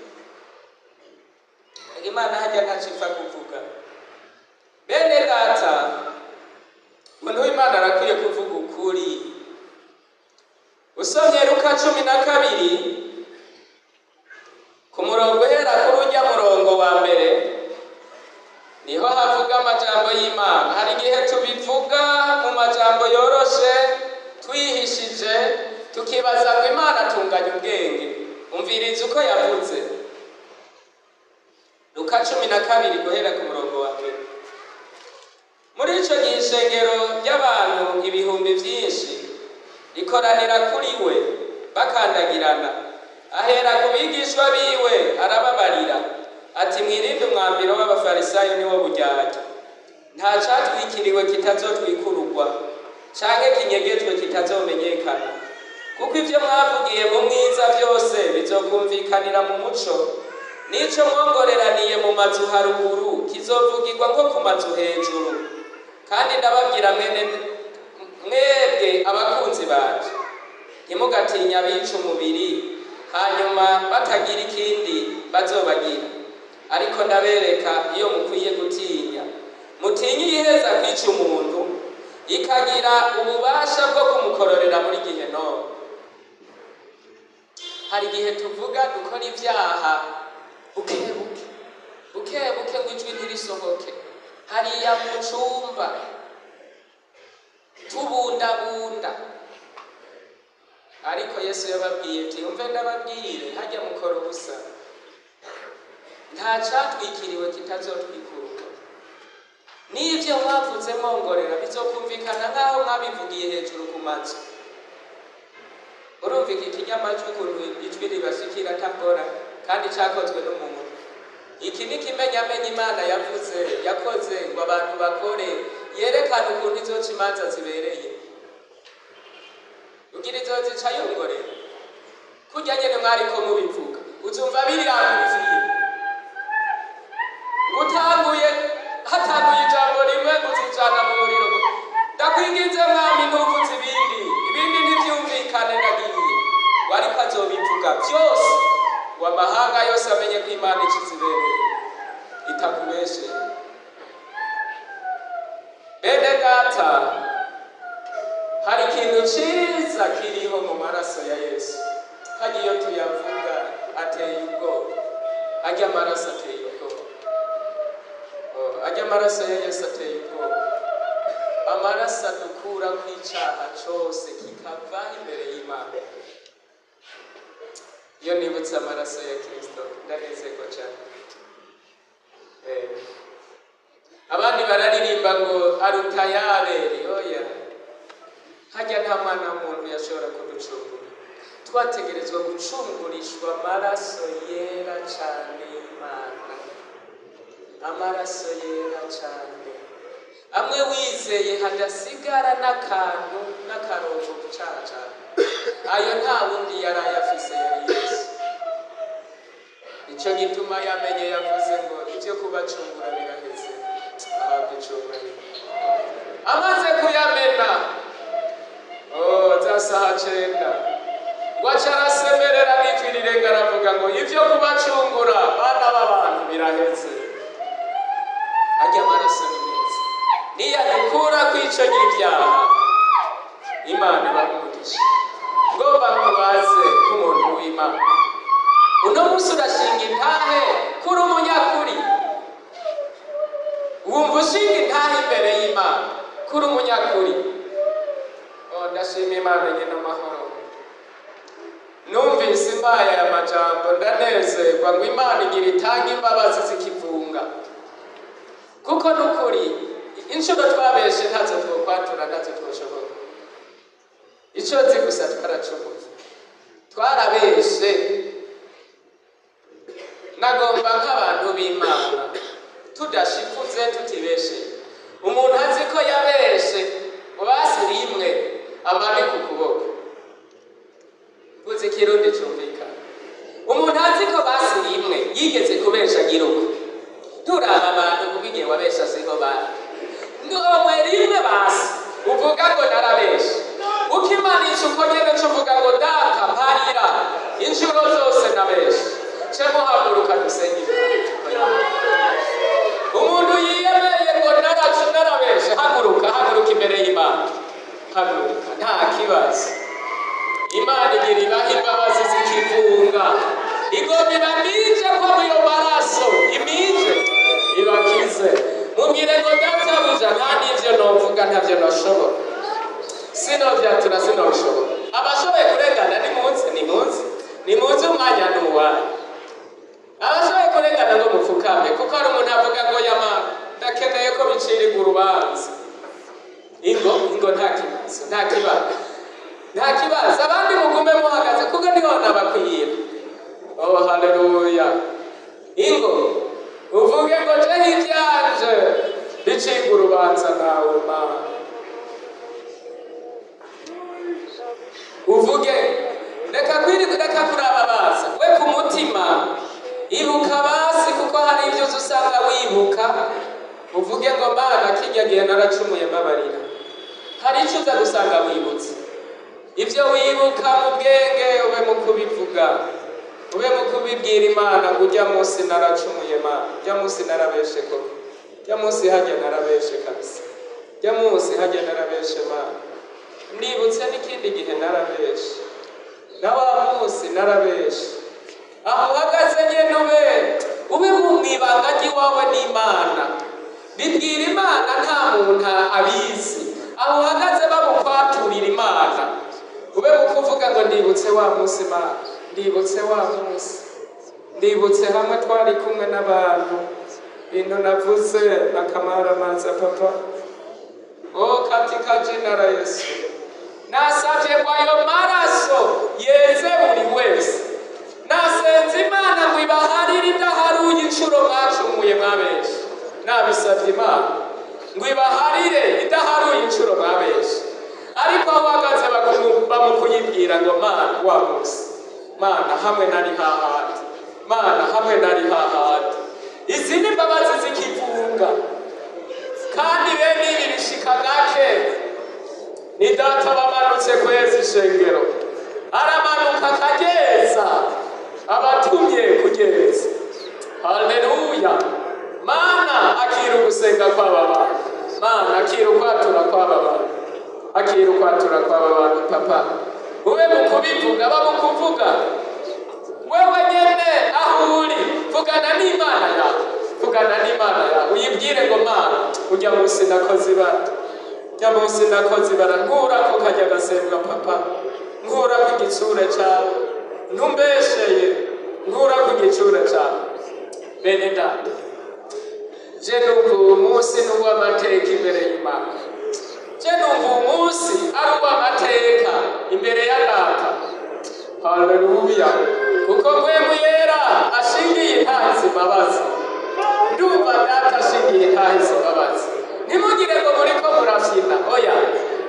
Imana hajya ntacyo ipfa kuvuga. Bene data, umuntu w'Imana arakwiye kuvuga ukuri. Usomye Luka 12 ku murongo uhera kuri ujya murongo wa mbere, niho havuga amajambo y'Imana. Hari igihe tubivuga mu majambo yoroshe twihishije, tukibaza ngo Imana atunganya ubwenge. Umviriza uko yavuze. Luka 12 guhera ku murongo wa mbere. Muri ico gihe ishengero ry'abantu ibihumbi vyinshi rikoranira kuri we bakandagirana. Ahera ku bigishwa biwe arababarira ati: mwirinde umwambiro w'abafarisayo niwo buryarya. Nta catwikiriwe kitazotwikururwa, canke kinyegejwe kitazomenyekana, kuko ivyo mwavugiye mu mwiza vyose bizokumvikanira mu muco, n'ico mwongoreraniye mu mazu haruguru kizovugirwa nko ku mazu hejuru. Kandi ndababwira mwebwe abakunzi banje, ntimugatinya abica umubiri hanyuma batagira ikindi bazobagira, ariko ndabereka iyo mukwiye gutinya. Mutinye iheza kwica umuntu ikagira ububasha bwo kumukororera muri gihenomu. Hari igihe tuvuga dukora ibyaha buke buke buke buke ngo ijwi ntirisohoke, hariya mu cumba tubundabunda. Ariko Yesu yababwiye ati: umve ndababwire, hajya mukora ubusa, nta catwikiriwe kitazotwikururwa, n'ivyo mwavuze mwongorera bizokumvikana nk'aho mwabivugiye hejuru ku mazu. Urumva iki kinyamajwi ukuntu ijwi ribashikira atagora, kandi cakozwe n'umuntu. Iki ni kimenyamenya Imana yavuze yakoze ngo abantu bakore, yerekana ukuntu izoca imanza zibereye. Ugira izozica yongorera kurya nyene mwariko mubivuga, uzumva biriranguruviye. Utanguye hatanguye ijambo rimwe ngo uzijana mu muriro. Ndakwinginze mwami, ntuvuze ibindi, ibindi ntivyumvikane, ndagiye. Wariko azobivuga vyose ngo amahanga yose amenye ko Imana ikizibereye itakubeshe. Bene data, hari ikintu ciza kiriho mu maraso ya Yesu. Hajya iyo tuyavuga ateye ubwoba, ajya amaraso ateye ubwoba. Oh, ajya amaraso ya Yesu ateye ubwoba. Amaraso adukura kw'icaha cose kikava imbere y'Imana. Iyo nibutse amaraso ya Kristo ndanezerwa cyane. Abandi bararirimba ngo aruta yabere. Oya, hajya nta mwana w'umuntu yashobora kuducungura. Twategerezwa gucungurishwa amaraso yera cyane y'Imana, amaraso yera cyane amwe wizeye hadasigara n'akantu n'akarongo ku caha cane. Ayo nta wundi yari ayafise, yari Yesu. Ico gituma yamenye yavuze ngo ivyo kubacungura biraheze, ahabwa icubahiro. Amaze kuyamena, oh, za saha 9, waca arasemerera n'ijwi rirenga aravuga ngo ivyo kubacungura bana b'abantu biraheze. Ajya amaraso ni meza, niyadukura kw'ico ry'ibyaha. Imana ibahe. Ngomba nkubaze nk'umuntu w'Imana, uno munsi urashinga intahe kuri umunyakuri? Wumva ushinga intahe imbere y'Imana kuri umunyakuri? Oh, ndashima Imana nyine amahoro. Numvise imbaye aya majambo ndanezerwa ngo Imana igira itange imbabazi zikivunga, kuko n'ukuri inshuro twabeshe ntazo twokwatura, ntazo twoshobora. Ico nzi gusa, twaracumuye, twarabeshe. Nagomba nk'abantu b'Imana tudashifuze, tutibeshe, umuntu azi ko yabeshe basi rimwe amanika ukuboko. Mvuze ikirundi cumvikana. Umuntu azi ko basi rimwe yigeze kubesha agira uko. Ubyanditse uko nyene, cuvuga ngo: "Data, mparira inshuro zose nabeshe." Ce muhaguruka dusenge. Umuntu yiyemeye ngo naracu narabeshe, haguruka, haguruka imbere y'Imana, haguruka, nta kibazo. Imana igira ibaha imbabazi zikivunga, igomba ibamije ko muyo maraso imije ibakize. Mubwire ngo: "Databuja, nta n'ivyo novuga, ntavyo noshobora, sinovyatura, sinobishobora." Abashoboye kurengana nimunsi, nimunsi, nimunsi, umwanya ni uwanyu. Abashoboye kurengana ngo mupfukame, kuko hari umuntu avuga ngo: "Yamara ndakeneye ko bicirirwa urubanza." Ingo, ingo, nta kibazo, nta kibazo, nta kibazo. Abandi mugume muhagaze kuko niho nabakwira. Oh, haleluya! Ingo uvuge ngo: "Jewe ivyanje bicirwa urubanza nawe, Mana." Uvuge, reka kwirirwa, reka kuraba baza we ku mutima, ibuka basi, kuko hari ibyo uza usanga wibuka. Uvuge ngo: "Mana, kirya gihe naracumuye, mbabarira." Hari icyo uza gusanga wibutse. Ibyo wibuka mu bwenge, ube mu kubivuga, ube mu kubibwira Imana ngo: "Ujya munsi naracumuye, Mana, ujya munsi narabeshe koko, ujya munsi hajya narabeshe kabisa, ujya munsi hajya narabeshe, Mana. Nibutse n'ikindi gihe narabeshe, na wa munsi narabeshe." Aho uhagaze nyene ube mu mwibanga ry'iwawe n'Imana. Bibwira Imana, nta muntu abizi. Aho uhagaze bamukwaturira Imana, ube mu kuvuga ngo: "Ndibutse wa munsi, Mana, ndibutse wa munsi, ndibutse hamwe twari kumwe n'abantu, bintu navuze akamaramaza, Papa." O, katika jina la Yesu, nasavye ngo ayo maraso yeze buri wese. Nasenze Imana ngo ibaharire idaharuye inshuro mwacumuye mwabeshe. Nabisavye Imana ngo ibaharire idaharuye inshuro mwabeshe. Ariko aho uhagaze bamukuyibwira ngo: "Mana, wa munsi, Mana, hamwe nari hahandi, Mana, hamwe nari hahandi." Izi ni imbabazi zikivunga, kandi bene ibi bishika gake. Ni Data wamanutse kweza ishengero, aramanuka akageza abatumye kugeza. Haleluya! Mana, akira ugusenga kw'aba bantu. Mana, akira ukwatura kw'aba bantu, akira ukwatura kw'aba bantu. Papa, ube mu kubivuga, ba mu kuvuga wewe nyene aho uri, vugana n'Imana yawe, vugana n'Imana yawe, uyibwire ngo: "Mana, ujya munsi nakoze ibara, ujya munsi nakoze ibara, nkurako kajya gasembwa, Papa, nkurako igitsure cawe, ntumbesheye, nkurako igitsure cawe." Bene data, je numva uwu munsi ni uw'amateka imbere y'Imana. Je numva uwu munsi ari uw'amateka imbere ya Data. Haleluya! Kuko Mpwemu Yera ashingiye intahe imbabazi. Ndumva Data ashingiye intahe imbabazi. Ntimugire ngo muriko murafyina, oya.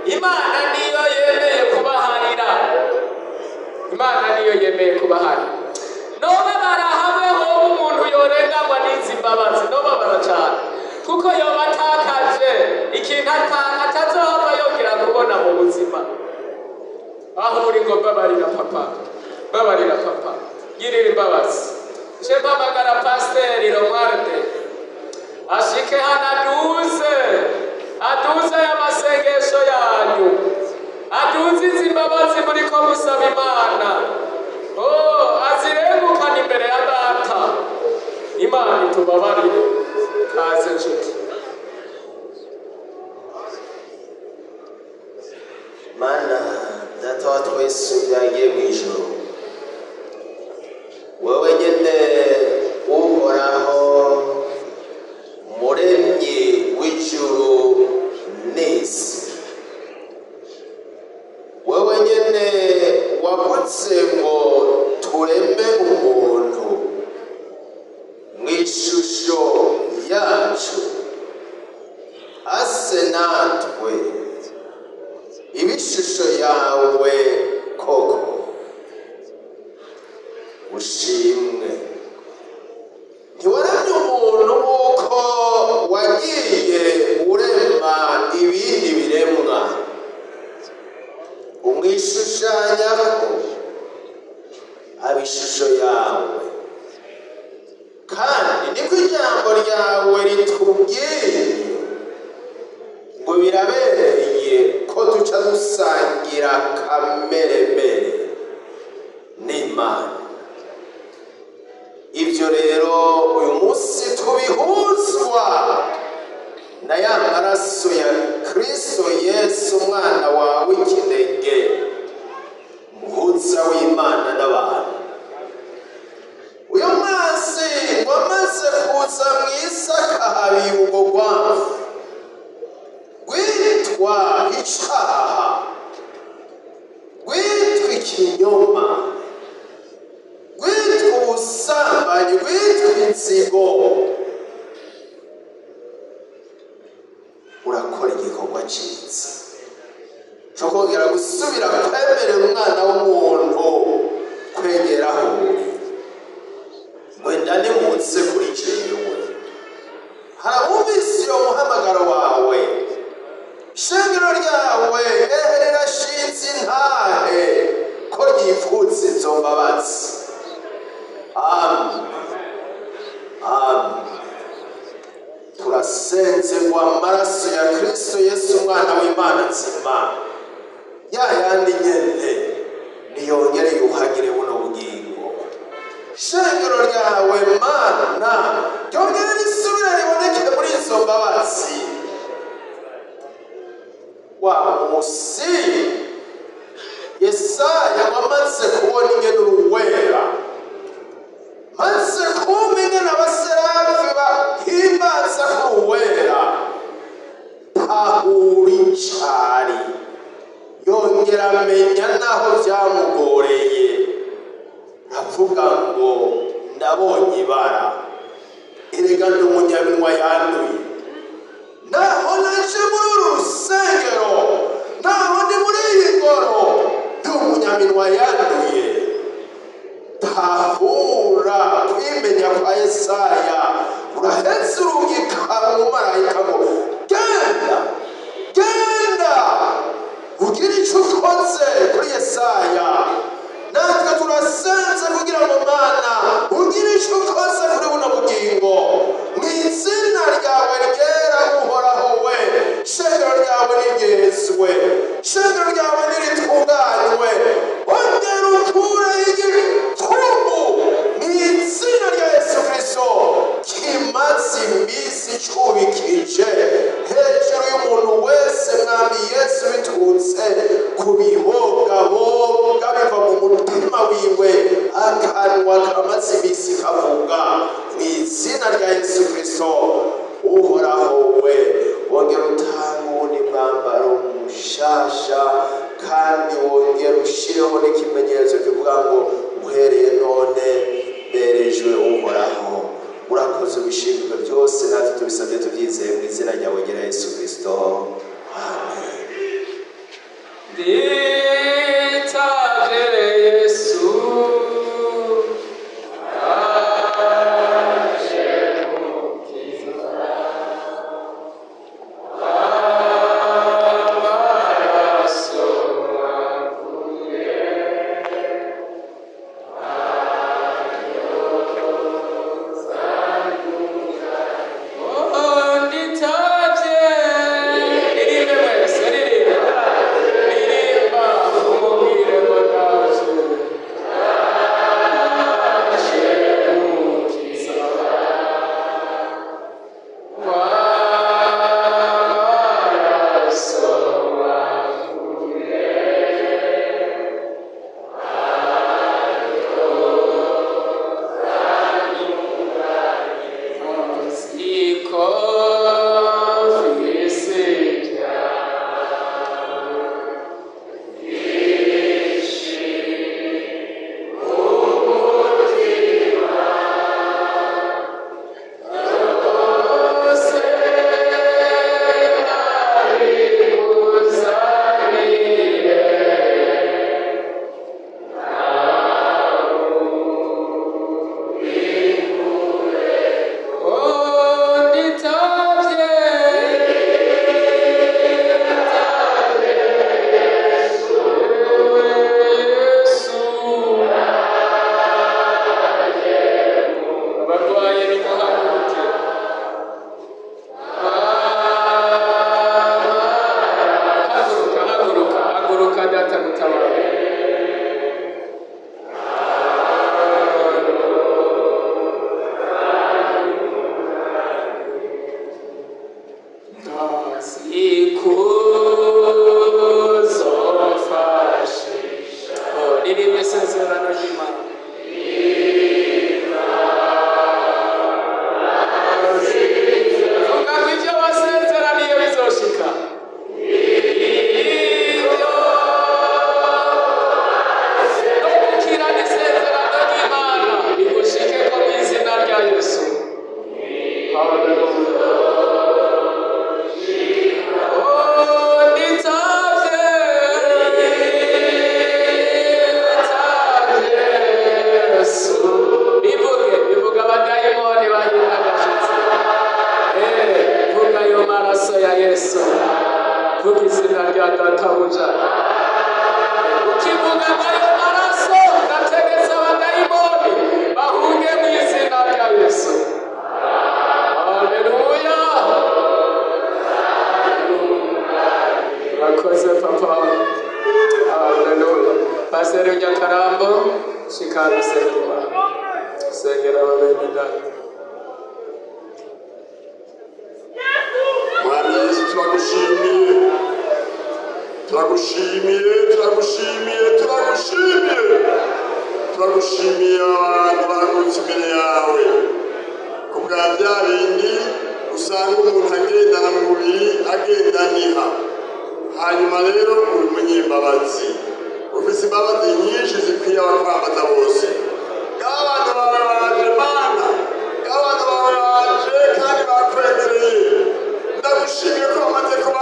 Imana niyo yemeye kubaharira, Imana niyo yemeye kubaharira. Nobabara hamwe hoba umuntu yorenganywa n'izi mbabazi, nobabara cane, kuko yoba atakaje ikintu atazohava yongera kubona mu buzima. Aho uri ngo: "Mbabarira, Papa, mbabarira, Papa, girira imbabazi." Nje mpamagara Pasiteri Romualde ashike hano, aduze, aduze y'amasengesho yanyu, aduze izi mbabazi muriko musaba Imana. Oh, azirengukana imbere ya Data. Imana itubabarire. Kaze nshuti. Mana Data wa twese byagiye mu ijuru, wowe nyine Uhoraho, Muremyi w'ijuru n'isi, wowe nyine wavutse ngo tureme umuntu mu ishusho yacu, ase natwe, ibishusho yawe koko, ushimwe. Ntiwaremye umuntu nk'uko wagiye urema ibindi biremwa. Umwishyura. Yishushanya ko aba ishusho yawe, kandi niko ijambo ryawe ritubwiye ngo birabereye ko duca dusangira kameremere n'Imana. Ibyo rero uyu munsi tubihuzwa na ya maraso ya Kristo Yesu, umwana wawe w'ikinege, umuhuza w'Imana n'abantu. Uyu mwansi wamaze kuza mu isi akahabiba ubwo rwavu rwitwa icaha, rwitwa ikinyoma, rwitwa ubusambanyi, rwitwa inzigo. Urakora igikorwa cyiza cyo kongera gusubira kwemerera umwana w'umuntu kwegera aho uri. Wenda nimutse kuri jewe, hari abumvise iyo muhamagaro wawe, shingiro ryawe ehe rirashinze intahe ko ryipfutse izo mbabazi. Amen, amen. Turasenze ngo amaraso ya Kristo Yesu, umwana w'Imana nzima, ya yandi nyene, niyongere yuhagire buno bugingo. Shengero ryawe Mana ryongere risubire riboneke muri izo mbabazi. Wa musi Yesaya wamaze kubona ingene uruwera, maze kumva ingene abaserafi bahimbaza ko uruwera, tahura icari, yongera amenya naho byamugoreye, avuga ngo ndabonye ibara, erega ndi umunyaminwa yanduye, naho naje muri uru rusengero, naho ndi muri iyi ngoro, ndi umunyaminwa yanduye. Tahura kwimenya kwa Yesaya, urahetse urungika umumarayika ngo genda, genda ugire icyo ukoze kuri Yesaya. Natwe turasenze kugira ngo Mana ugire icyo ukoze kuri buno bugingo, mu izina ryawe ryera Uhoraho we. Shengero ryawe niryezwe, shengero ryawe niritunganywe, ongera ukure igikumbu mu izina rya Yesu Kristo kimaze iminsi cubikije hejuru y'umuntu wese, Mwami Yesu, biturutse ku bibogaboga biva mu mutima wiwe, akanwa kamaze iminsi kavuga, mu izina rya Yesu Kristo. Uhoraho we, wongera utanga uwundi mwambaro mushasha, kandi wongera ushireho n'ikimenyetso kivuga ngo uhereye none berejwe Uhoraho. Urakoze, ubishimirwe byose, natwe tubisabye tubyizeye mu izina ryawe ryera Yesu Kristo, amen. Nditavye Yesu, aje mukiza, amaraso akuye. Oh, nditavye. Nikuzofashisha. Oh, ririmba isezerano ry'Imana. Vuga ngo ibyo wasezeraniye bizoshika. Ibyo no gukira n'isezerano ry'Imana bigushike ko mu izina rya Yesu. Hallelujah. Oh, nitavye, nitavye Yesu. Bivuge, bivuge abadayimoni bahinda agashitsi. Vuga ayo maraso ya Yesu. Vuga izina rya databuja. Ukivuga ayo maraso, ndategetse abadayimoni bahunge mu izina rya Yesu. Haleluya. Urakoze papa. Haleluya. Pasiteri Nyakarambo, shikana usenge Imana. Sengera ababene data. Mwami Yesu, turagushimiye, turagushimiye, turagushimiye, turagushimiye, turagushimiye. Abantu bahagurutse imbere yawe ku bwa bya bindi usanga umuntu agendana mu mubiri, agenda aniha. Hanyuma rero uri umunyembabazi, ufise imbabazi nyinshi zikwiye abakwambaza bose. Bw'abantu bawe baje, Mana, bw'abantu bawe baje kandi bakwegereye, ndagushimiye ko bamaze kuba